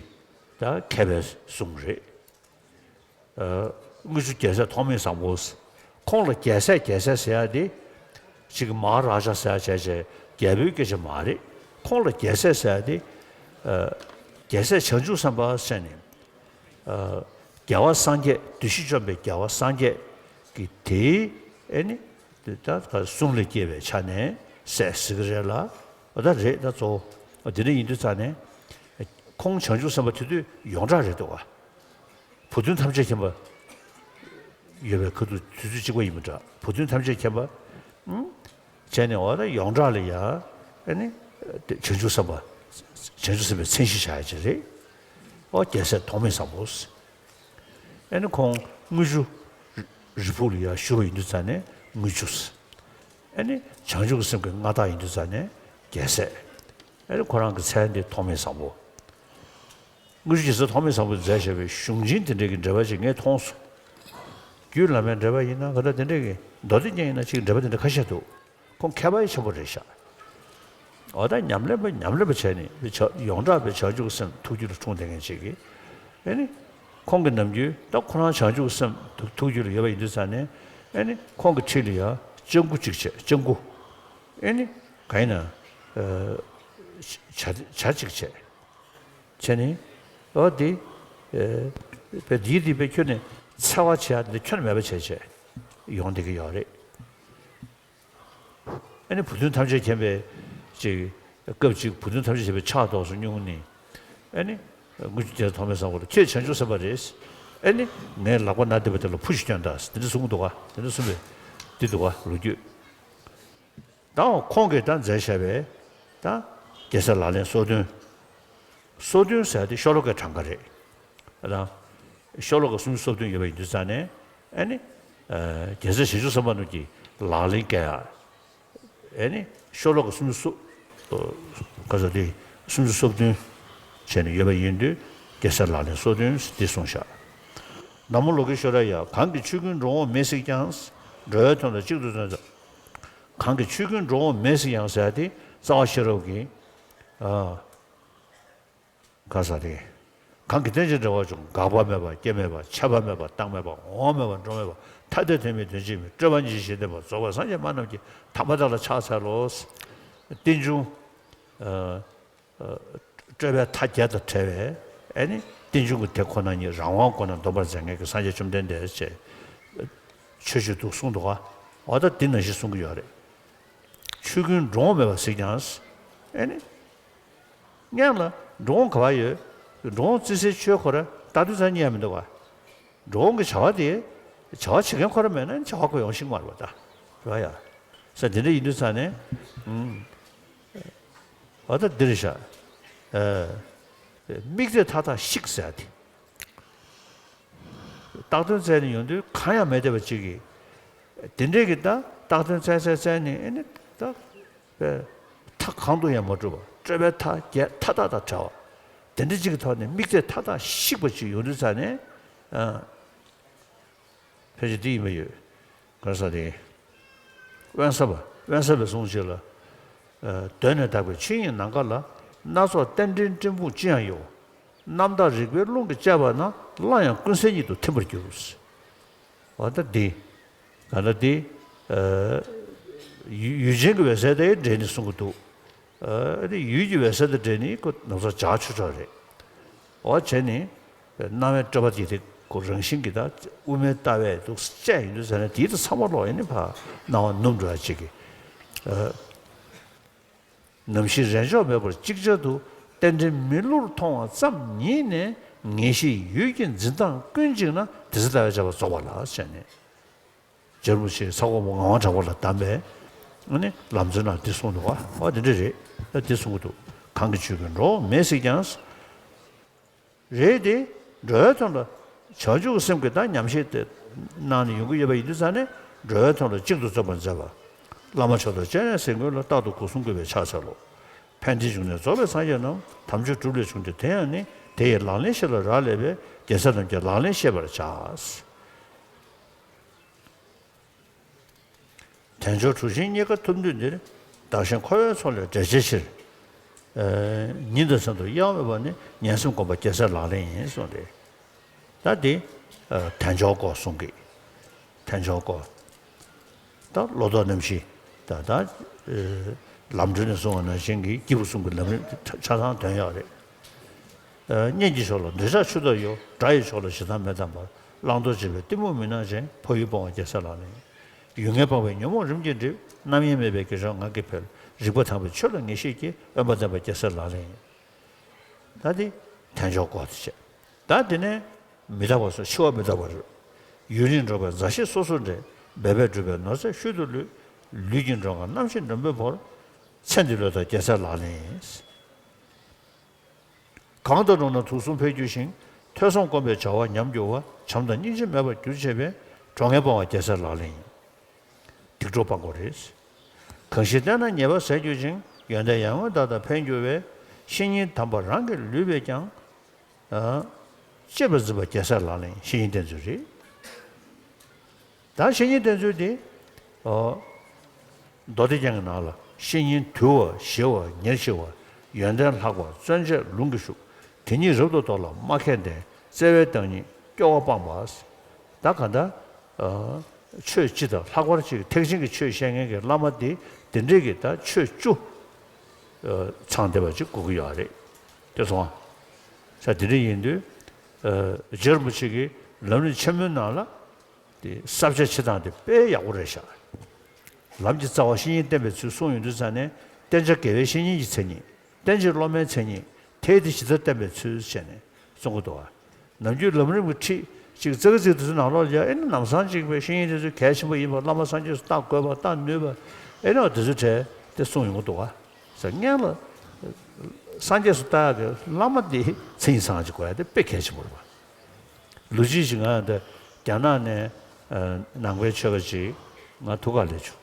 ད་མཁས་པའི་གསུང་རེད། ཨ། དངུལ་ཆུ་རྒྱལ་སྲས་ཐོགས་མེད་བཟང་པོ། ཁོང་ལ་རྒྱལ་སྲས་རྒྱལ་སྲས་ཟེར་ཡ་དེ། ཅིག་མ་ཧཱ་རཱ་ཛ་ཟེར་ཡ་བྱས་བྱས་རྒྱལ་པོའི་སྐད་ཆ་མ་རེད། ཁོང་ལ་རྒྱལ་སྲས་ཟེར་ཡ་དེ། ཨ། རྒྱལ་སྲས་བྱང་ཆུབ་སེམས་དཔའ་ཟེར་ནས། ཨ། རྒྱལ་བ་སངས་རྒྱས་བདུད་བཞི་འཇོམས་པའི་རྒྱལ་བ་སངས་རྒྱས་ཀྱི་དེའི་ཨེ་ནི། ད་གསུང་ལས་སྐྱེས་པའི་ཆ་ནས་སྲས་ཟེར་གི་རེད་ལ། ད་རེད་ད་གཙོ་བོ། དེ་འདྲ་ཡིན་དུས་ཙང་ནས། ཁོང་བྱང་ཆུབ་སེམས་དཔའ་དེ་དུས་ཡོངས་གྲགས་རེད་འདུག་ག་བུ་སྟོན་ཐམས་ཅད་མཁྱེན་པ་ཡོད་པའི་ཁ་ཐུག་དུས་ཚོད་གཅིག་པ་ཡིན་པ་འདྲ། བུ་སྟོན་ཐམས་ཅད་མཁྱེན་པ། ཨང་། བྱས་ནས་འོ་ད་ཡོངས་གྲགས་ལ་ཡ། ཨ་ནི། བྱང་ཆུབ་སེམས་དཔའ། བྱང་ཆུབ་སེམས་དཔའི་མཚན་གཞི་བཞག་ཡ་ཅིག་རེད། ཨོ་རྒྱལ་སྲས་ཐོགས་མེད་བཟང་པོ། ཨ་ནི་ཁོང་ དངུལ་ཆུ་རི་ཕུག་ལ་ཡར་བཞུར་བ་ཡིན་དུས་ཙང་ནས་དངུལ་ཆུ། ཨ་ནི་བྱང་ཆུབ་ཀྱི་སེམས་ཀྱི་མངའ་བདག་ཡིན་དུས་ཙང་ནས་རྒྱལ་སྲས། ཨ་ནི་ཁོ་རང་གི་མཚན་འདི་ཐོགས་མེད་བཟང་པོ། དངུལ་ཆུ་རྒྱལ་སྲས་ཐོགས་མེད་བཟང་པོས་མཛད་བཞག་པའི་གཞུང་ཆེན་དེ་འདྲའི་གི་འགྲེལ་པ་ཅིག་ངས་མཐོང་སོང་། རྒྱུད་བླ་མའི་འགྲེལ་པ་ཡིན་ན་ག་འདྲ་དེ་འདྲའི་གི་མདོ་སྡེ་རྒྱན་ཡིན་ན་ཅིག་འགྲེལ་པ་དེ་འདྲ་ཁ་ཤས་འདུག་ཁོང་མཁས་པ་ཆེན་པོ་རེད་ཤག་འོ་ད་ཉམས་ལེན་པ་ཉམས་ལེན་པ་བྱས་ནས་བྱ་ཡོངས་གྲགས་པའི་བྱང་ཆུབ་སེམས་ཐུགས་རྒྱུད་ལ་འཁྲུངས་བསྡད་མཁན་ཅིག་གིས། ཨེ་ནི། ཁོང་གི་ནམ་རྒྱུན་ད་ཁོ་རང་བྱང་ཆུབ་སེམས་ཐུགས་ཐུགས་རྒྱུད་ལ་ཡོད་པ་ཡིན་དུས་ཙང་ནས། ཨེ་ནི། ཁོང་གི་འཁྲིས་ལ་ཡང་སྤྱང་ཀི་ཅིག་བྱས་སྤྱང་ཀི། ཨེ་ནི། གང་ཡིན་ན། ཨ། བྱ་བྱ་ཅིག་བྱས། བྱས་ནས། འོ་དེ། ཨ། པའི་འདིའི་འདི་པའི་ཁྱོན་ནས་འཚེ་བ་བྱེད་ཡ་འདི་ཁྱོན་ནས་མེད་པ་བྱས་བྱས་ཡོང་བསྡད་ཀྱི་ཡོད་རེད། ཨ་ནི་བུ་སྟོན་ཐམས་ཅད་མཁྱེན་པའི་ཅིག་སྐབས་ཅིག་བུ་སྟོན་ཐམས་ཅད་མཁྱེན་པའི་ཕྱག་ཐོགས་སུ་སྙུང་ནས། ཨ་ནི་དངུལ་ཆུ་རྒྱལ་སྲས་ཐོགས་མེད་བཟང་པོ་ལ་ཁྱེད་བྱང་ཆུབ་སེམས་དཔའ་རེད། ཨ་ནི་ངའི་ལག་པ་ན་བསྡད་པ་དེ་ལ་ཕུ་ཞིག་སྟོན་དང་དེ་འདྲ་གསུངས་འདུག་ག་དེ་འདྲ་གསུངས་པའི་འདི་འདུག་ག་ལོ་རྒྱུས། ད་ཁོང་གིས་ད་མཛད་བཞག་པའི་ད་རྒྱལ་སྲས་ལག་ལེན་སོ་བདུན། སོ་བདུན་ཟེར་དེ་ཤོ་ལོ་ཀའི་གྲངས་ཀ་རེད། ཨ་དང་། ཤོ་ལོ་ཀ་སུམ་ཅུ་སོ་བདུན་ཡོད་པ་ཡིན་དུས་ཙང་ནས། ཨ་ནི། ཨ། རྒྱལ་སྲས་བྱང་ཆུབ་སེམས་དཔའ་རྣམས་ཀྱི་ལག་ལེན་སྐྱེལ་ཡ། ཨ་ནི། ཤོ་ལོ་ཀ་སུམ་ཅུ་སོ། ཨ། ག་ཚོད་དེ། སུམ་ཅུ་སོ་བདུན། བྱས་ནས་ཡོད་པ་ཡིན་དུས་རྒྱལ་སྲས་ལག་ལེན་སོ་བདུན་འདི་གསུངས་བཞག་ན་མོ་ལོ་ཀེ་ཤྭ་ར་ཡ། གང་གིས་ཆོས་ཀུན་འགྲོ་འོང་མེད་གཟིགས་ཀྱང་། འགྲོ་བའི་དོན་ལ་གཅིག་ཏུ་བརྩོན་ན། གང་གིས་ཆོས་ཀུན་འགྲོ་འོང་མེད་གཟིགས་ཀྱང་ཟེར་ཡ་དེ་རྩ་བ་ཤེས་རབ་ཀྱི། ཨ། ག་ས་རེད། གང་གིས་རྟེན་ཅིང་འབྲེལ་བར་འབྱུང་། འགག་པ་མེད་པ་སྐྱེ་མེད་པ་ཆད་པ་མེད་པ་རྟག་མེད་པ་འོང་མེད་པ་འགྲོ་མེད་པ་ཐ་དད་དོན་མེད་དོན་གཅིག་མེད་སྤྲོས་པ་ཉིད་ཀྱིས་ཞེན་ལྡན་པ་རྫོགས་པའི་སངས་རྒྱས་སྨྲ་རྣམས་ཀྱི་དམ་པ་དག་ལ་ཕྱག་འཚལ་ལོ། རྟེན་འབྱུང་། ཨ། ཨ། སྤྲོས་པའི་མཐའ་བརྒྱད་དང་བྲལ་བའི། ཨ་ནི་རྟེན་འབྱུང་གི་དེ་ཁོ་ན་ཉིད་རང་དབང་ཁོ་ན་འདོམས་པར་མཛད་མཁན་གྱི་སངས་རྒྱས་བཅོམ་ལྡན་འདས་ཅེས་ཆོས་སྤྱོད་དུ་གསུངས་འདུག་ག་འོ་ད་དེ་ནང་བཞིན་གསུང་གི་ཡོད་རེད། ཆོས་ཀུན་འགྲོ་འོང་མེད་པ་གཟིགས་ཀྱང་། ཨ་ནི། སྔོན་ལ་འགྲོ་འོང་ག་པར་ཡོད། འགྲོ་འོང་བརྩི་སའི་ཆོས་ཁོ་ར་ལྟ་དུས་ཙང་རྙེད་མི་འདུག་ག་འགྲོ་འོང་གི་བྱ་བ་དེ། བྱ་བ་བྱེད་མཁན་ཁོ་ར་མེད་ན་བྱ་བ་ཁོ་ཡོང་ཤེས་མ་རེད་པ་ད། རེད་པ་ཡ། ས་དེ་འདྲ་ཡིན་དུས་ཙང་ནས། ཨུམ། འོ་ད་འདི་རེད་ཤག་ཨ། དམིགས་གཏད་མཐའ་དག་བཤིག་ཟེར་ཡ་དེ། བཏགས་དོན་བཙལ་ནས་ཡོང་དུས་གང་ཡང་མེད་བསྡད་པ་ཅིག་གིས། དེ་འདྲས་ཀྱི་ད་བཏགས་དོན་བཙལ་བཙལ་བཙལ་ནས་ཨེ་ནི་ད། པའི་མཐའ་གང་དུ་ཡང་མ་གྲུབ་པ་སྤྲོས་པའི་མཐའ་བརྒྱད་མཐའ་དག་དང་བྲལ་བ། དེ་འདྲ་ཅིག་གི་ཐོག་ནས་དམིགས་གཏད་མཐའ་དག་བཤིག་པ་ཅིག་ཡོང་དུས་ཙང་ནས། ཨ། ཕལ་ཆེར་འདི་ཡིན་པ་ཡོད། ག་རེ་ཟེར་དེ། དབེན་ས་པ་དབེན་ས་པའི་གསུང་ཅིག་ལ། ཨ། གདོད་ནས་དག་པའི་ཆོས་དབྱིངས་ནམ་མཁའ་ལ། སྣ་ཚོགས་རྟེན་འབྲེལ་སྤྲིན་ཕུང་ཅི་ཡང་ཡོད། རྣམ་དག་རིག་པའི་རླུང་གིས་བཅད་པ་ན། སླར་ཡང་ཀུན་གསལ་ཉིད་དུ་ཐིམ་པར་འགྱུར། འོ་ད་འདི། ག་ན་འདི། ཨ། ཡུལ་ཡུལ་ཅན་གྱི་འོད་གསལ་དེ་འདྲེས་ནས་གསུང་གི་འདུག་ཨ་ནི་ཡུལ་གྱི་འོད་གསལ་དེ་འདྲེས་ནས་ཁོ་ནམ་ཚོ་འཇག་ཆུ་ཆོག་རེད། འོ་བྱས་ནས། སྣང་བའི་སྤྲོས་པ་དེ་དེ་ཁོ་རང་བཞིན་གྱིས་ད་དབུ་མའི་ལྟ་བས་འདུག་བཅད་ཡིན་དུས་ཟེར་ན་དེའི་དུ་ཚང་མ་ལོག་ཡིན་ནི་ཕ་སྣང་བ་ནུབ་འགྲོ་ཡ་ཅིག་གི། ཨ། ནམ་ཞིག་རེས་འཇོག་མེད་པར་ཅིག་ཅར་དུ། རྟེན་འབྲེལ་མི་བསླུར་མཐོང་བ་ཙམ་ཉིད་ནས། ངེས་ཤེས་ཡུལ་གྱི་འཛིན་སྟངས་ཀུན་འཇིག་ན། དེ་ཚེ་ལྟ་བའི་བྱ་བ་རྫོགས་པ་ལགས་ཟེར་ནས། རྗེ་རིན་པོ་ཆེས་ས་གོང་མ་ངག་དབང་གྲགས་པ་ལ་གདམས་པའི། ཨ་ནི་ལམ་སྲོལ་ནང་འདི་གསུངས་འདུག་ག་འོ་དེ་འདྲ་རེད། ད་འདི་གསུང་གི་འདུག་གང་གིས་ཆོས་ཀུན་འགྲོ་འོང་མེད་གཟིགས་ཀྱང་། རེད་དེ། འགྲོ་བའི་དོན་ལ། བྱང་ཆུབ་ཀྱི་སེམས་ཀྱི་ད་ཉམས་བཞེས་དེ་གནང་ནས་ཡོང་གི་ཡོད་པ་ཡིན་དུས་ཙང་ནས་འགྲོ་བའི་དོན་ལ་གཅིག་ཏུ་བརྩོན་པར་མཛད་པ། བླ་མ་མཆོག་དང་སྤྱན་རས་གཟིགས་མགོན་ལ་རྟག་ཏུ་སྒོ་གསུམ་གུས་པས་ཕྱག་འཚལ་ལོ། ཕན་བདེའི་འབྱུང་གནས་རྫོགས་པའི་སངས་རྒྱས་རྣམས། དམ་ཆོས་སྒྲུབ་ལས་བྱུང་སྟེ་དེ་ཡང་ནི། དེ་ཡི་ལག་ལེན་ཤེས་ལ་རག་ལས་པས། རྒྱལ་སྲས་རྣམས་ཀྱི་ལག་ལེན་ཤེས་པར་བྱ། དལ་འབྱོར་གྲུ་གཤིས་རྙེད་དཀའ་ཐུབ་དུས་འདིར། བདག་གཞན་འཁོར་བའི་མཚོ་ལས་བསྒྲལ་བྱའི་ཕྱིར། ཨ། ཉིན་དང་མཚན་དུ་གཡེང་མེད་པ་ནི། ངན་སེམས་བསྒོམ་པ་རྒྱལ་སྲས་ལག་ལེན་ཡིན་གསུངས་ཏེ། ད་འདི། ཨ། དལ་འབྱོར་སྐོར་གསུང་གི། དལ་འབྱོར་སྐོར། ད་ལོ་ཏོག་རྣམ་བཞི། ད་ད། ཨ། ལམ་འགྲོ་ནས་གསུང་བ་ནང་བཞིན་གྱི་སྐྱེས་བུ་གསུམ་གྱི་ལམ་རིམ་ཆ་ཆ་ཚང་དོན་ཡོད་རེད། ཨ། གཉེན་གྱི་ཕྱོགས་ལ་འདོད་ཆགས་ཆུ་ཟླ་གཡོ། དགྲ་ཡི་ཕྱོགས་ལ་ཞེ་སྡང་མེ་བསྡམས་པ། བླང་དོར་བྱེད་པའི་གཏི་མུག་མི་སྣང་ཅན། འཕོ་བའི་སྤོང་བ་རྒྱལ་སྲས་ལག་ལེན་ཡིན། ཡུལ་ངལ་སྤངས་པའི་ཉོན་མོངས་རིམ་གྱིས་འགྲིབ། རྣམ་གཡེང་མེད་པའི་དགེ་སྦྱོར་ངང་གིས་འཕེལ། རིག་པ་དྭངས་པའི་ཆོས་ལ་ངེས་ཤེས་སྐྱེ། དབེན་པ་ལྡན་པ་རྒྱལ་སྲས་ལག་ལེན་ཡིན། ད་དེ་དལ་འབྱོར་སྐོར་དེ་བྱས། ད་དེ་ནས་མི་རྟག་པ་སོགས་འཆི་བ་མི་རྟག་པ་རེད། ཡུན་རིང་འགྲོགས་པའི་མཛའ་བཤེས་སོ་སོར་འབྲལ། འབད་པས་བསྒྲུབས་པའི་ནོར་རྫས་ཤུལ་དུ་ལུས། ལུས་ཀྱི་མགྲོན་ཁང་རྣམ་ཤེས་མགྲོན་པོས་བོར། ཚེ་འདི་བློས་བཏང་རྒྱལ་སྲས་ལག་ལེན་ཡིན། གང་དང་འགྲོགས་ན་དུག་གསུམ་འཕེལ་འགྱུར་ཞིང་། ཐོས་བསམ་སྒོམ་པའི་བྱ་བ་ཉམས་འགྱུར་བ། བྱམས་དང་སྙིང་རྗེ་མེད་པར་འགྱུར་བྱེད་པའི་གྲོགས་ངན་སྤོང་བ་རྒྱལ་སྲས་ལག་ལེན་ཡིན། སྡིག་གྲོགས་སྤང་དགོས་རེད། གང་ཞིག་བསྟེན་ན་ཉེས་པ་ཟད་འགྱུར་ཞིང་། ཡོན་ཏན་ཡར་ངོའི་མཐའ་དག་འཕེལ་འགྱུར་བའི། བཤེས་གཉེན་དམ་པ་རང་གི་ལུས་པས་ཀྱང་། ཨ། གཅེས་པར་འཛིན་པ་རྒྱལ་སྲས་ལག་ལེན་བཤེས་གཉེན་བསྟེན་ཚུལ་རེད། ད་བཤེས་གཉེན་བསྟེན་ཚུལ་དེ། ཨོ། མདོ་སྡེ་རྒྱན་གྱི་ནང་ལ། བཤེས་གཉེན་དུལ་བ་ཞི་བ་ཉེར་ཞི་བ། ཡོན་ཏན་ལྷག་པ་བརྩོན་བཅས་ལུང་གིས་ཞུགས། དེ་ཉིད་རབ་ཏུ་རྟོགས་ལ་སྨྲ་མཁས་ལྡན། བརྩེ་བའི་བདག་ཉིད་སྐྱོ་བ་སྤངས་པ། ད་ག་འདྲ། ཨ། ཆོས་སྤྱི་དང་ལྷག་པར་ཅིག་ཐེག་ཆེན་གྱི་ཆོས་བཤད་མཁན་གྱི་བླ་མ་དེ་དེ་འདྲས་ཀྱི་ད་ཆོས་བཅུ། ཨ། ཚང་བསྡད་པ་ཅིག་དགོས་ཀྱི་ཡོད་རེད། དེ་སོང་ཨ། ས་དེ་འདྲས་ཡིན་དུས། ཨ། རྗེ་རིན་པོ་ཆེ་གི་ལམ་རིམ་ཆེན་མོའི་ནང་ལ། དེ་ས་བཅད་ཆེ་སྟངས་དེ་དཔེ་ཡག་པོ་རེད་ཤག། ལམ་གྱི་རྩ་བ་བཤེས་གཉེན་བསྟེན་པའི་ཚུལ་གསུངས་ཡོང་དུས་ཙང་ནས། བསྟེན་བྱ་དགེ་བའི་བཤེས་གཉེན་གྱི་མཚན་ཉིད། བསྟེན་བྱེད་སློབ་མའི་མཚན་ཉིད། དེས་དེ་ཇི་ལྟར་བསྟེན་པའི་ཚུལ་བྱས་ནས་གསུང་གི་འདུག་བ། ནམ་རྒྱུན་ལམ་རིམ་གྱི་ཁྲིད་ཅིག་ཙག་ཙིག་དེ་ཚོའི་ནང་ལོགས་ལ་ཡ། ཨེ་ནི་ལམ་སང་ཅིག་པའི་བཤེས་གཉེན་དེ་ཚོ་གལ་ཆེན་པོ་ཡིན་པ། བླ་མ་སངས་རྒྱས་སུ་བལྟ་དགོས་པ། བལྟ་ནུས་པ། ཨེ་ནི་འོ་དེ་ཚོའི་གྲས་དེ་གསུངས་ཡོང་གི་འདུག་བ། ཟེར་སྔོན་ལ་སངས་རྒྱས་སུ་བལྟ་ཡག་གི་བླ་མ་དེ་མཚན་ཉིད་ཚང་ཅིག་དགོས་ཡ་དེ་དཔེ་གལ་ཆེན་པོ་རེད་བ། ལོ་རྒྱུས་ཤིག་ང་འདི་རྒྱ་ནག་ནས། ཨ། ནང་པའི་ཆོས་པ་ཅིག་ང་ཐུག་ག་སླེབས་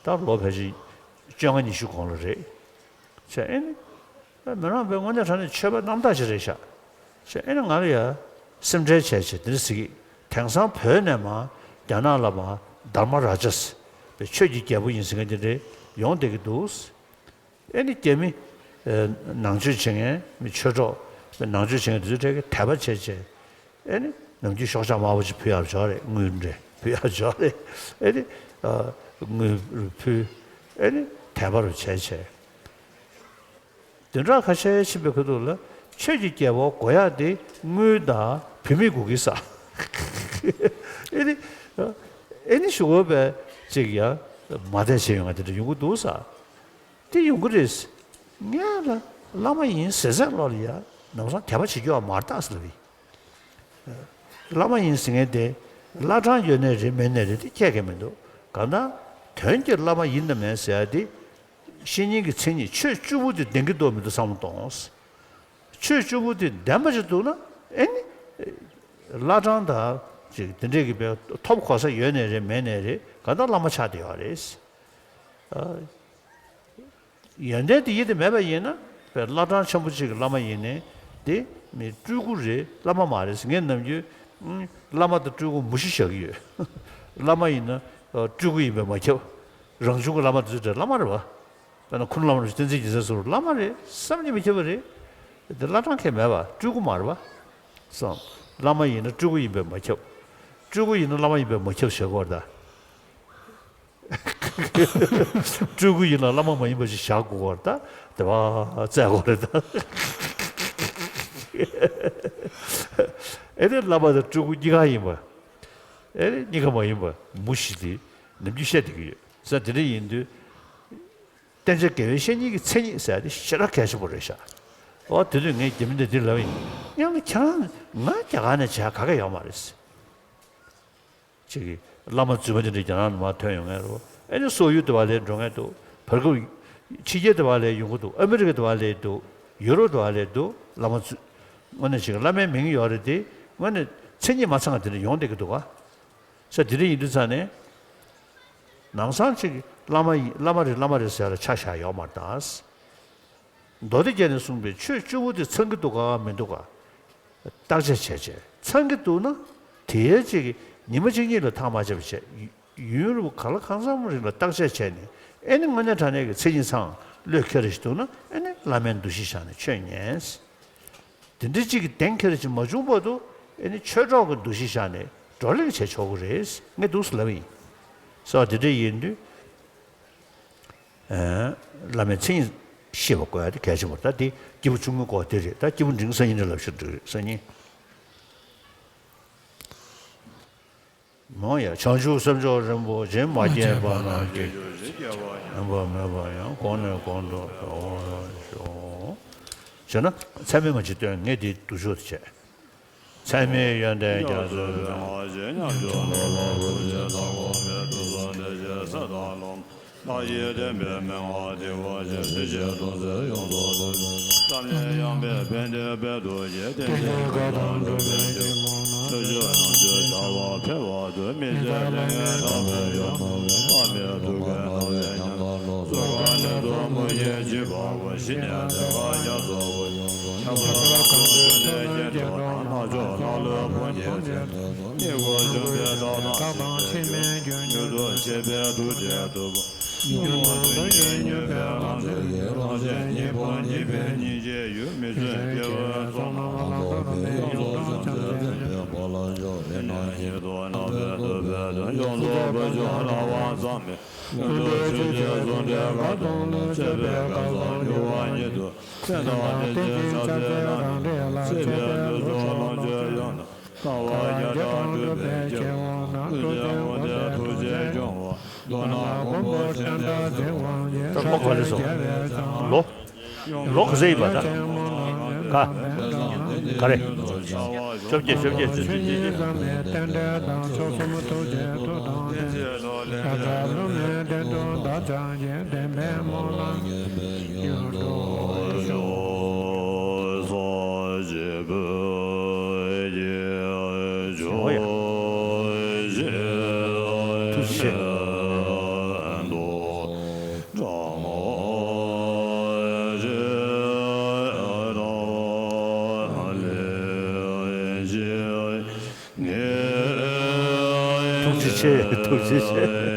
བྱུང་། ད་ལོ་ཕལ་ཆེར་བཅོ་ལྔ་ཉི་ཤུ་གོང་ལ་རེད། བྱས་ཨེ་ནི། མི་རང་པའི་དངོས་གནས་དྲང་གནས་ཆོས་པ་རྣམ་དག་ཅིག་རེད་ཤག། བྱས་ཨེ་ནི་ང་ལ་ཡ་སེམས་ཁྲལ་བྱས་བྱས་དེ་འདྲ་ཟེར་གི། དེང་སང་བོད་ནས་མར་རྒྱ་ནག་ལ་མར་དྷརྨ་རཱ་ཛ་ཟེར་བའི་ཆོས་ཀྱི་རྒྱལ་པོ་ཡིན་ཟེར་མཁན་དེ་འདྲ་ཡོང་བསྡད་ཀྱི་འདུག། ཨེ་ནི་རྒྱ་མི། ཨེ། ནང་ཆོས་བྱེད་མཁན་མི་ཆོས་གྲོགས། ནང་ཆོས་བྱེད་མཁན་དེ་ཚོའི་གྲས་ཀྱིས་དད་པ་བྱས་བྱས། ཨེ་ནི་ནམ་རྒྱུན་ཤོག་ཆག་དམར་པོ་ཅིག་ཕུལ་ཡག་ཅིག་ཡོད་རེད། དངུལ་འདྲ་ཕུལ་ཡག་ཅིག་ཡོད་རེད། ཨེ་ནི། ཨ། དངུལ་ཕུལ། ཨེ་ནི་དད་པ་རུ་བྱས་བྱས། བདུན་ཕྲག་ཁ་ཤས་ཕྱིན་པའི་ཁ་ཐུག་ལ་ཆོས་ཀྱི་རྒྱལ་པོ་དགོས་ཡག་དེ་དངུལ་དང་བུད་མེད་དགོས་ཀྱི་ས། ཨེ་ནི། ཨེ་ནི་ཞུ་དགོས་པའི་ཅིག་ཡ་མ་བསྡད་བྱས་ཡོང་ང་དེ་འདྲ་ཡོང་གི་འདུག་ས། དེ་ཡོང་གི་རེད། ངས་ལ་བླ་མ་ཡིན་ཟེར་ཟེར་ལོག་ལ་ཡ་ལམ་སང་དད་པ་བྱེད་རྒྱུ་བ་མ་རེད་ད་ཟེར་ལབ་ཡིན། བླ་མ་ཡིན་ཟེར་མཁན་དེ་བླ་བྲང་ཡོད་ནའི་རེད། མེད་ནའི་རེད། དེ་ཁྱད་ཀྱང་མི་འདུག། གང་ལྟར་དོན་གྱི་བླ་མ་ཡིན་དང་མིན་ཟེར་ཡ་དེ། བཤེས་གཉེན་གྱི་མཚན་ཉིད་ཆོས་བཅུ་པོ་དེ་ལྡན་གྱི་འདུག་མི་འདུག་བསམ་བློ་གཏོང་། ཆོས་བཅུ་པོ་དེ་ལྡན་པ་ཞིག་འདུག་ན། ཨེ་ནི། བླ་བྲང་དང་ཅིག་དེ་འདྲས་ཀྱི་པའི་ཐོབ་གོ་ས་ཡོད་ནའི་རེད། མེད་ནའི་རེད། གང་ལྟར་བླ་མ་ཆགས་བསྡད་ཡོད་རེད། ཨ། ཡོན་ཏན་དེ་ཡིན་དེ་མེད་པ་ཡིན་ན། བླ་བྲང་ཆེན་པོ་གཅིག་གི་བླ་མ་ཡིན་ནའི་དེ་མི་སྤྲུལ་སྐུ་རེད། བླ་མ་མ་རེད་ཟེར། ངས་ནམ་རྒྱུན་བླ་མ་དང་སྤྲུལ་སྐུ་མུ་བཞི་བཞག་གི་ཡོད། བླ་མ་ཡིན་ན་སྤྲུལ་སྐུ་ཡིན་པས་མ་ཁྱབ། རང་བྱུང་གི་བླ་མ་དེ་ཚོ་བླ་མ་རེད་བ། དཔེར་ན་ཁུ་ནུ་བླ་མ་རེད། བསྟན་འཛིན་རྒྱལ་མཚན་སོགས་བླ་མ་རེད། བསམ་གྱིས་མི་ཁྱབ་པ་རེད། དེ་བླ་བྲང་ཁྱད་མེད་བ། སྤྲུལ་སྐུ་མ་རེད་བ། སོང་། བླ་མ་ཡིན་ན་སྤྲུལ་སྐུ་ཡིན་པས་མ་ཁྱབ། སྤྲུལ་སྐུ་ཡིན་ན་བླ་མ་ཡིན་པས་མ་ཁྱབ་བྱེད་དགོས་རེད་ད། སྤྲུལ་སྐུ་ཡིན་ལ་བླ་མ་མ་ཡིན་པ་ཞིག་བཞག་དགོས་པར་ད་དེ་བ་བཙལ་དགོས་རེད་ད། ཨེ་ནི་བླ་མ་དང་སྤྲུལ་སྐུ་གཉིས་ཀ་ཡིན་པ། ཨེ་ནི་གཉིས་ཀ་མ་ཡིན་པ་མུ་བཞི་དེ་ནམ་རྒྱུན་བཤད་བསྡད་ཀྱི་ཡོད་ས། དེ་འདྲ་ཡིན་དུས། བསྟེན་བྱ་དགེ་བའི་བཤེས་གཉེན་གྱི་མཚན་ཉིད་ཟེར་ཡ་དེ་ཞེ་དྲག་གལ་ཆེན་པོ་རེད་ཤག། ཨོ་དེ་དུས་ངས་རྒྱ་མི་འདི་འདི་ལབ་ཡིན། ཡང་ན་ཁྱེད་རང་ང་རྒྱ་གར་ནས་བྱས་ག་གེ་ཡོད་མ་རེད། ཅིག་གིས་བླ་མ་རྫུན་མ་དེ་འདྲ་རྒྱ་ནག་ནས་མར་ཐོན་ཡོང་མཁན་རེད། ཨེ་ནི་སོག་ཡུལ་དེ་བ་ལས་འགྲོ་མཁན་འདུག། བར་སྐབས་ཕྱི་རྒྱལ་དེ་བ་ལས་ཡོང་གི་འདུག། ཨ་མི་རི་ཀ་དེ་བ་ལས་འདུག། ཡུ་རོབ་དེ་བ་ལས་འདུག། བླ་མ་རྫུན། དངོས་གནས་ཅིག་བླ་མའི་མིང་ཡོད་རེད་དེ། དངོས་གནས་མཚན་ཉིད་མ་ཚང་བ་དེ་འདྲ་ཡོང་བསྡད་ཀྱི་འདུག་ག། ས་དེ་འདྲ་ཡིན་དུས་ཙང་ནས། ནང་སང་ཅིག་བླ་མ་ཡིན། བླ་མ་རེད། བླ་མ་རེད་ཟེར་ཡ་ལ་ཆ་བཞག་ཡོད་མ་རེད་ད། མདོ་སྡེ་རྒྱན་ནས་གསུངས་པའི་ཆོས་བཅུ་པོ་དེ་ཚང་གི་འདུག་ག་མི་འདུག་ག། བརྟག་དཔྱད་བྱས་བྱས་ཚང་གི་འདུག་ན། དེའི་ཅིག་ཉི་མ་གཅིག་གཉིས་ལ་ཐག་མ་བཅད་པ་བྱས། ཡུན་རིང་པོ་ག་ལ་གང་འཚམ་རིང་ལ་བརྟག་དཔྱད་བྱས་ནས། ཨེ་ནི་དངོས་གནས་དྲང་གནས་ཀྱི་མཚན་ཉིད་ཚང་། བློས་འཁེལ་རེ་ཞིག་འདུག་ན། ཨེ་ནི་བླ་མའི་འདུ་ཤེས་བཞག་ནས་ཆོས་ཉན། དེ་འདྲ་གཅིག་གི་གདེང་འཁེལ་ཅིག་མ་བྱུང་བར་དུ། ཨེ་ནི་ཆོས་གྲོགས་ཀྱི་འདུ་ཤེས་བཞག་ནས་བགྲོ་གླེང་བྱས་ཆོག་གི་རེད། ངས་འདུག་སེ་ལབ་ཡིན། ས་དེ་འདྲ་ཡིན་དུས། ཨེ། བླ་མའི་མཚན་ཉིད་ཤེས་པ་དགོས་ཡ་དེ་གལ་ཆེན་པོ་རེད། ད་དེ་སྐྱེས་བུ་ཆུང་ངུའི་སྐོར་དེ་རེད། ད་སྐྱེས་བུ་འབྲིང་སང་ཉིན་ནས་ལབ་ཤོད་འགྲིག་རེད། སང་ཉིན། མོ་ཡ། བྱང་ཆུབ་སེམས་མཆོག་རིན་པོ་ཆེ། མ་སྐྱེས་པ་རྣམས་སྐྱེ། ཉམས་པ་མེད་པ་ཡང་། གོང་ནས་གོང་དུ་འཕེལ་བར་ཤོག། བྱས་ན་ཚད་མེད་མ་ཅིག་སྟོན། ངས་འདི་བསྡུ་ཆོག་ཏུ་བྱས། ཚད་མེད་ཡོན་ཏན་རྒྱ་མཚོའི་ཚོགས། བདག་གིས་བསྟན་པའི་མན་ངག་བདེ་བ་ཅན། སྲིད་ཞིའི་སྡུག་བསྔལ་ཡོངས་སུ་སེལ། བསམ་ལས་ཡངས་པའི་ཕན་བདེའི་དཔལ་དུ་བརྗོད། བསྟན་བཅོས་བཀའ་དང་སྒྲུབ་པའི་དཀྱིལ་འཁོར་ན། ཆོས་སྤྱོད་རྣམ་དཔྱོད་བྱ་བ་འཕེལ་བ་དང་། མི་ཚེ་ལྷ་ལྔའི་བདག་པོ་ཡོངས་བསྔོ་བའི། དཔག་མེད་ཐུགས་ཀའི་སྣང་བས་ཉམས་དང་ལོངས། སྲོག་ཁ་ནད་དུག་མུ་གེས་འཇིགས་པ་ཀུན། ཞི་ནས་བདེ་བ་རྒྱ་མཚོ་ཡུལ། ཁྱབ་པར་ལྷ་ཁང་བརྒྱད་ཁྲི་སྐྱེས་སྒྲོགས་དང་། རྣལ་འབྱོར་ལྷ་ཀླུ་འབུམ་གྱིས་བརྩེགས་པའི། དཀྱིལ་འཁོར་བཅུ་པའི་བྲག་དང་འཁྲིལ་བའི་རྒྱུད། མྱུར་དུ་མཆོད་པའི་ཐུགས་རྗེས་བསྟོད་པ། ཉོན་མོངས་དུག་གིས་མྱོས་པའི་ལམ་ཟོས་ཀྱི། རང་གཞན་གཉིས་སྤངས་སྙིགས་པའི་སྙིང་རྗེའི་ཡུལ། མི་བརྫུན་དགེ་བའི་ཚོགས་རྣམས་བླ་ན་མེད་པ། ཡོངས་རྫོགས་བྱང་ཆུབ་སེམས་དཔའི་དཔལ་ལ་འཇུག། དེ་ནས་ཉིད་དུ་རྣམ་པར་ཐུལ་བའི་དོན། ཡོངས་རྫོགས་བུ་ཆུང་རང་དབང་བསམ་པས། ཀུན་ཏུ་ཆོས་ཀྱི་ཟུང་འབྲེལ་གང་རུང་ལ། སྤྱོད་པའི་སྐལ་བཟང་འགྱུར་བ་ཉིད་དུ། སེམས་དང་ལྡན་ཅིང་ཕྱག་འཚལ་ལ། སྲིད་པའི་དུས་སུ་ལོངས་སྤྱོད་ཡོངས་དང་། དཀའ་བ་བརྒྱ་ཕྲག་སྒྲུབ་པའི་ཁྱད་པར་ན། ཀུན་བཟང་མུ་སྟེགས་ཐུགས་རྗེས་སྐྱོང་བ། མདོར་ན་མགོན་པོ་སྤྱན་རས་གཟིགས་དབང་ཆེན། ད་ལོ་ག་རེ་སོང་། ལོ། ལོ་ག་ཚོད་ཡིན་པ་ད། ག་ག་རེ། བཅོ་བརྒྱད། བཅོ་བརྒྱད། བཅོ་བརྒྱད། བཅོ་བརྒྱད། ཐུགས་རྗེ་ཆེ། ཐུགས་རྗེ་ཆེ། ཐུགས་རྗེ་ཆེ།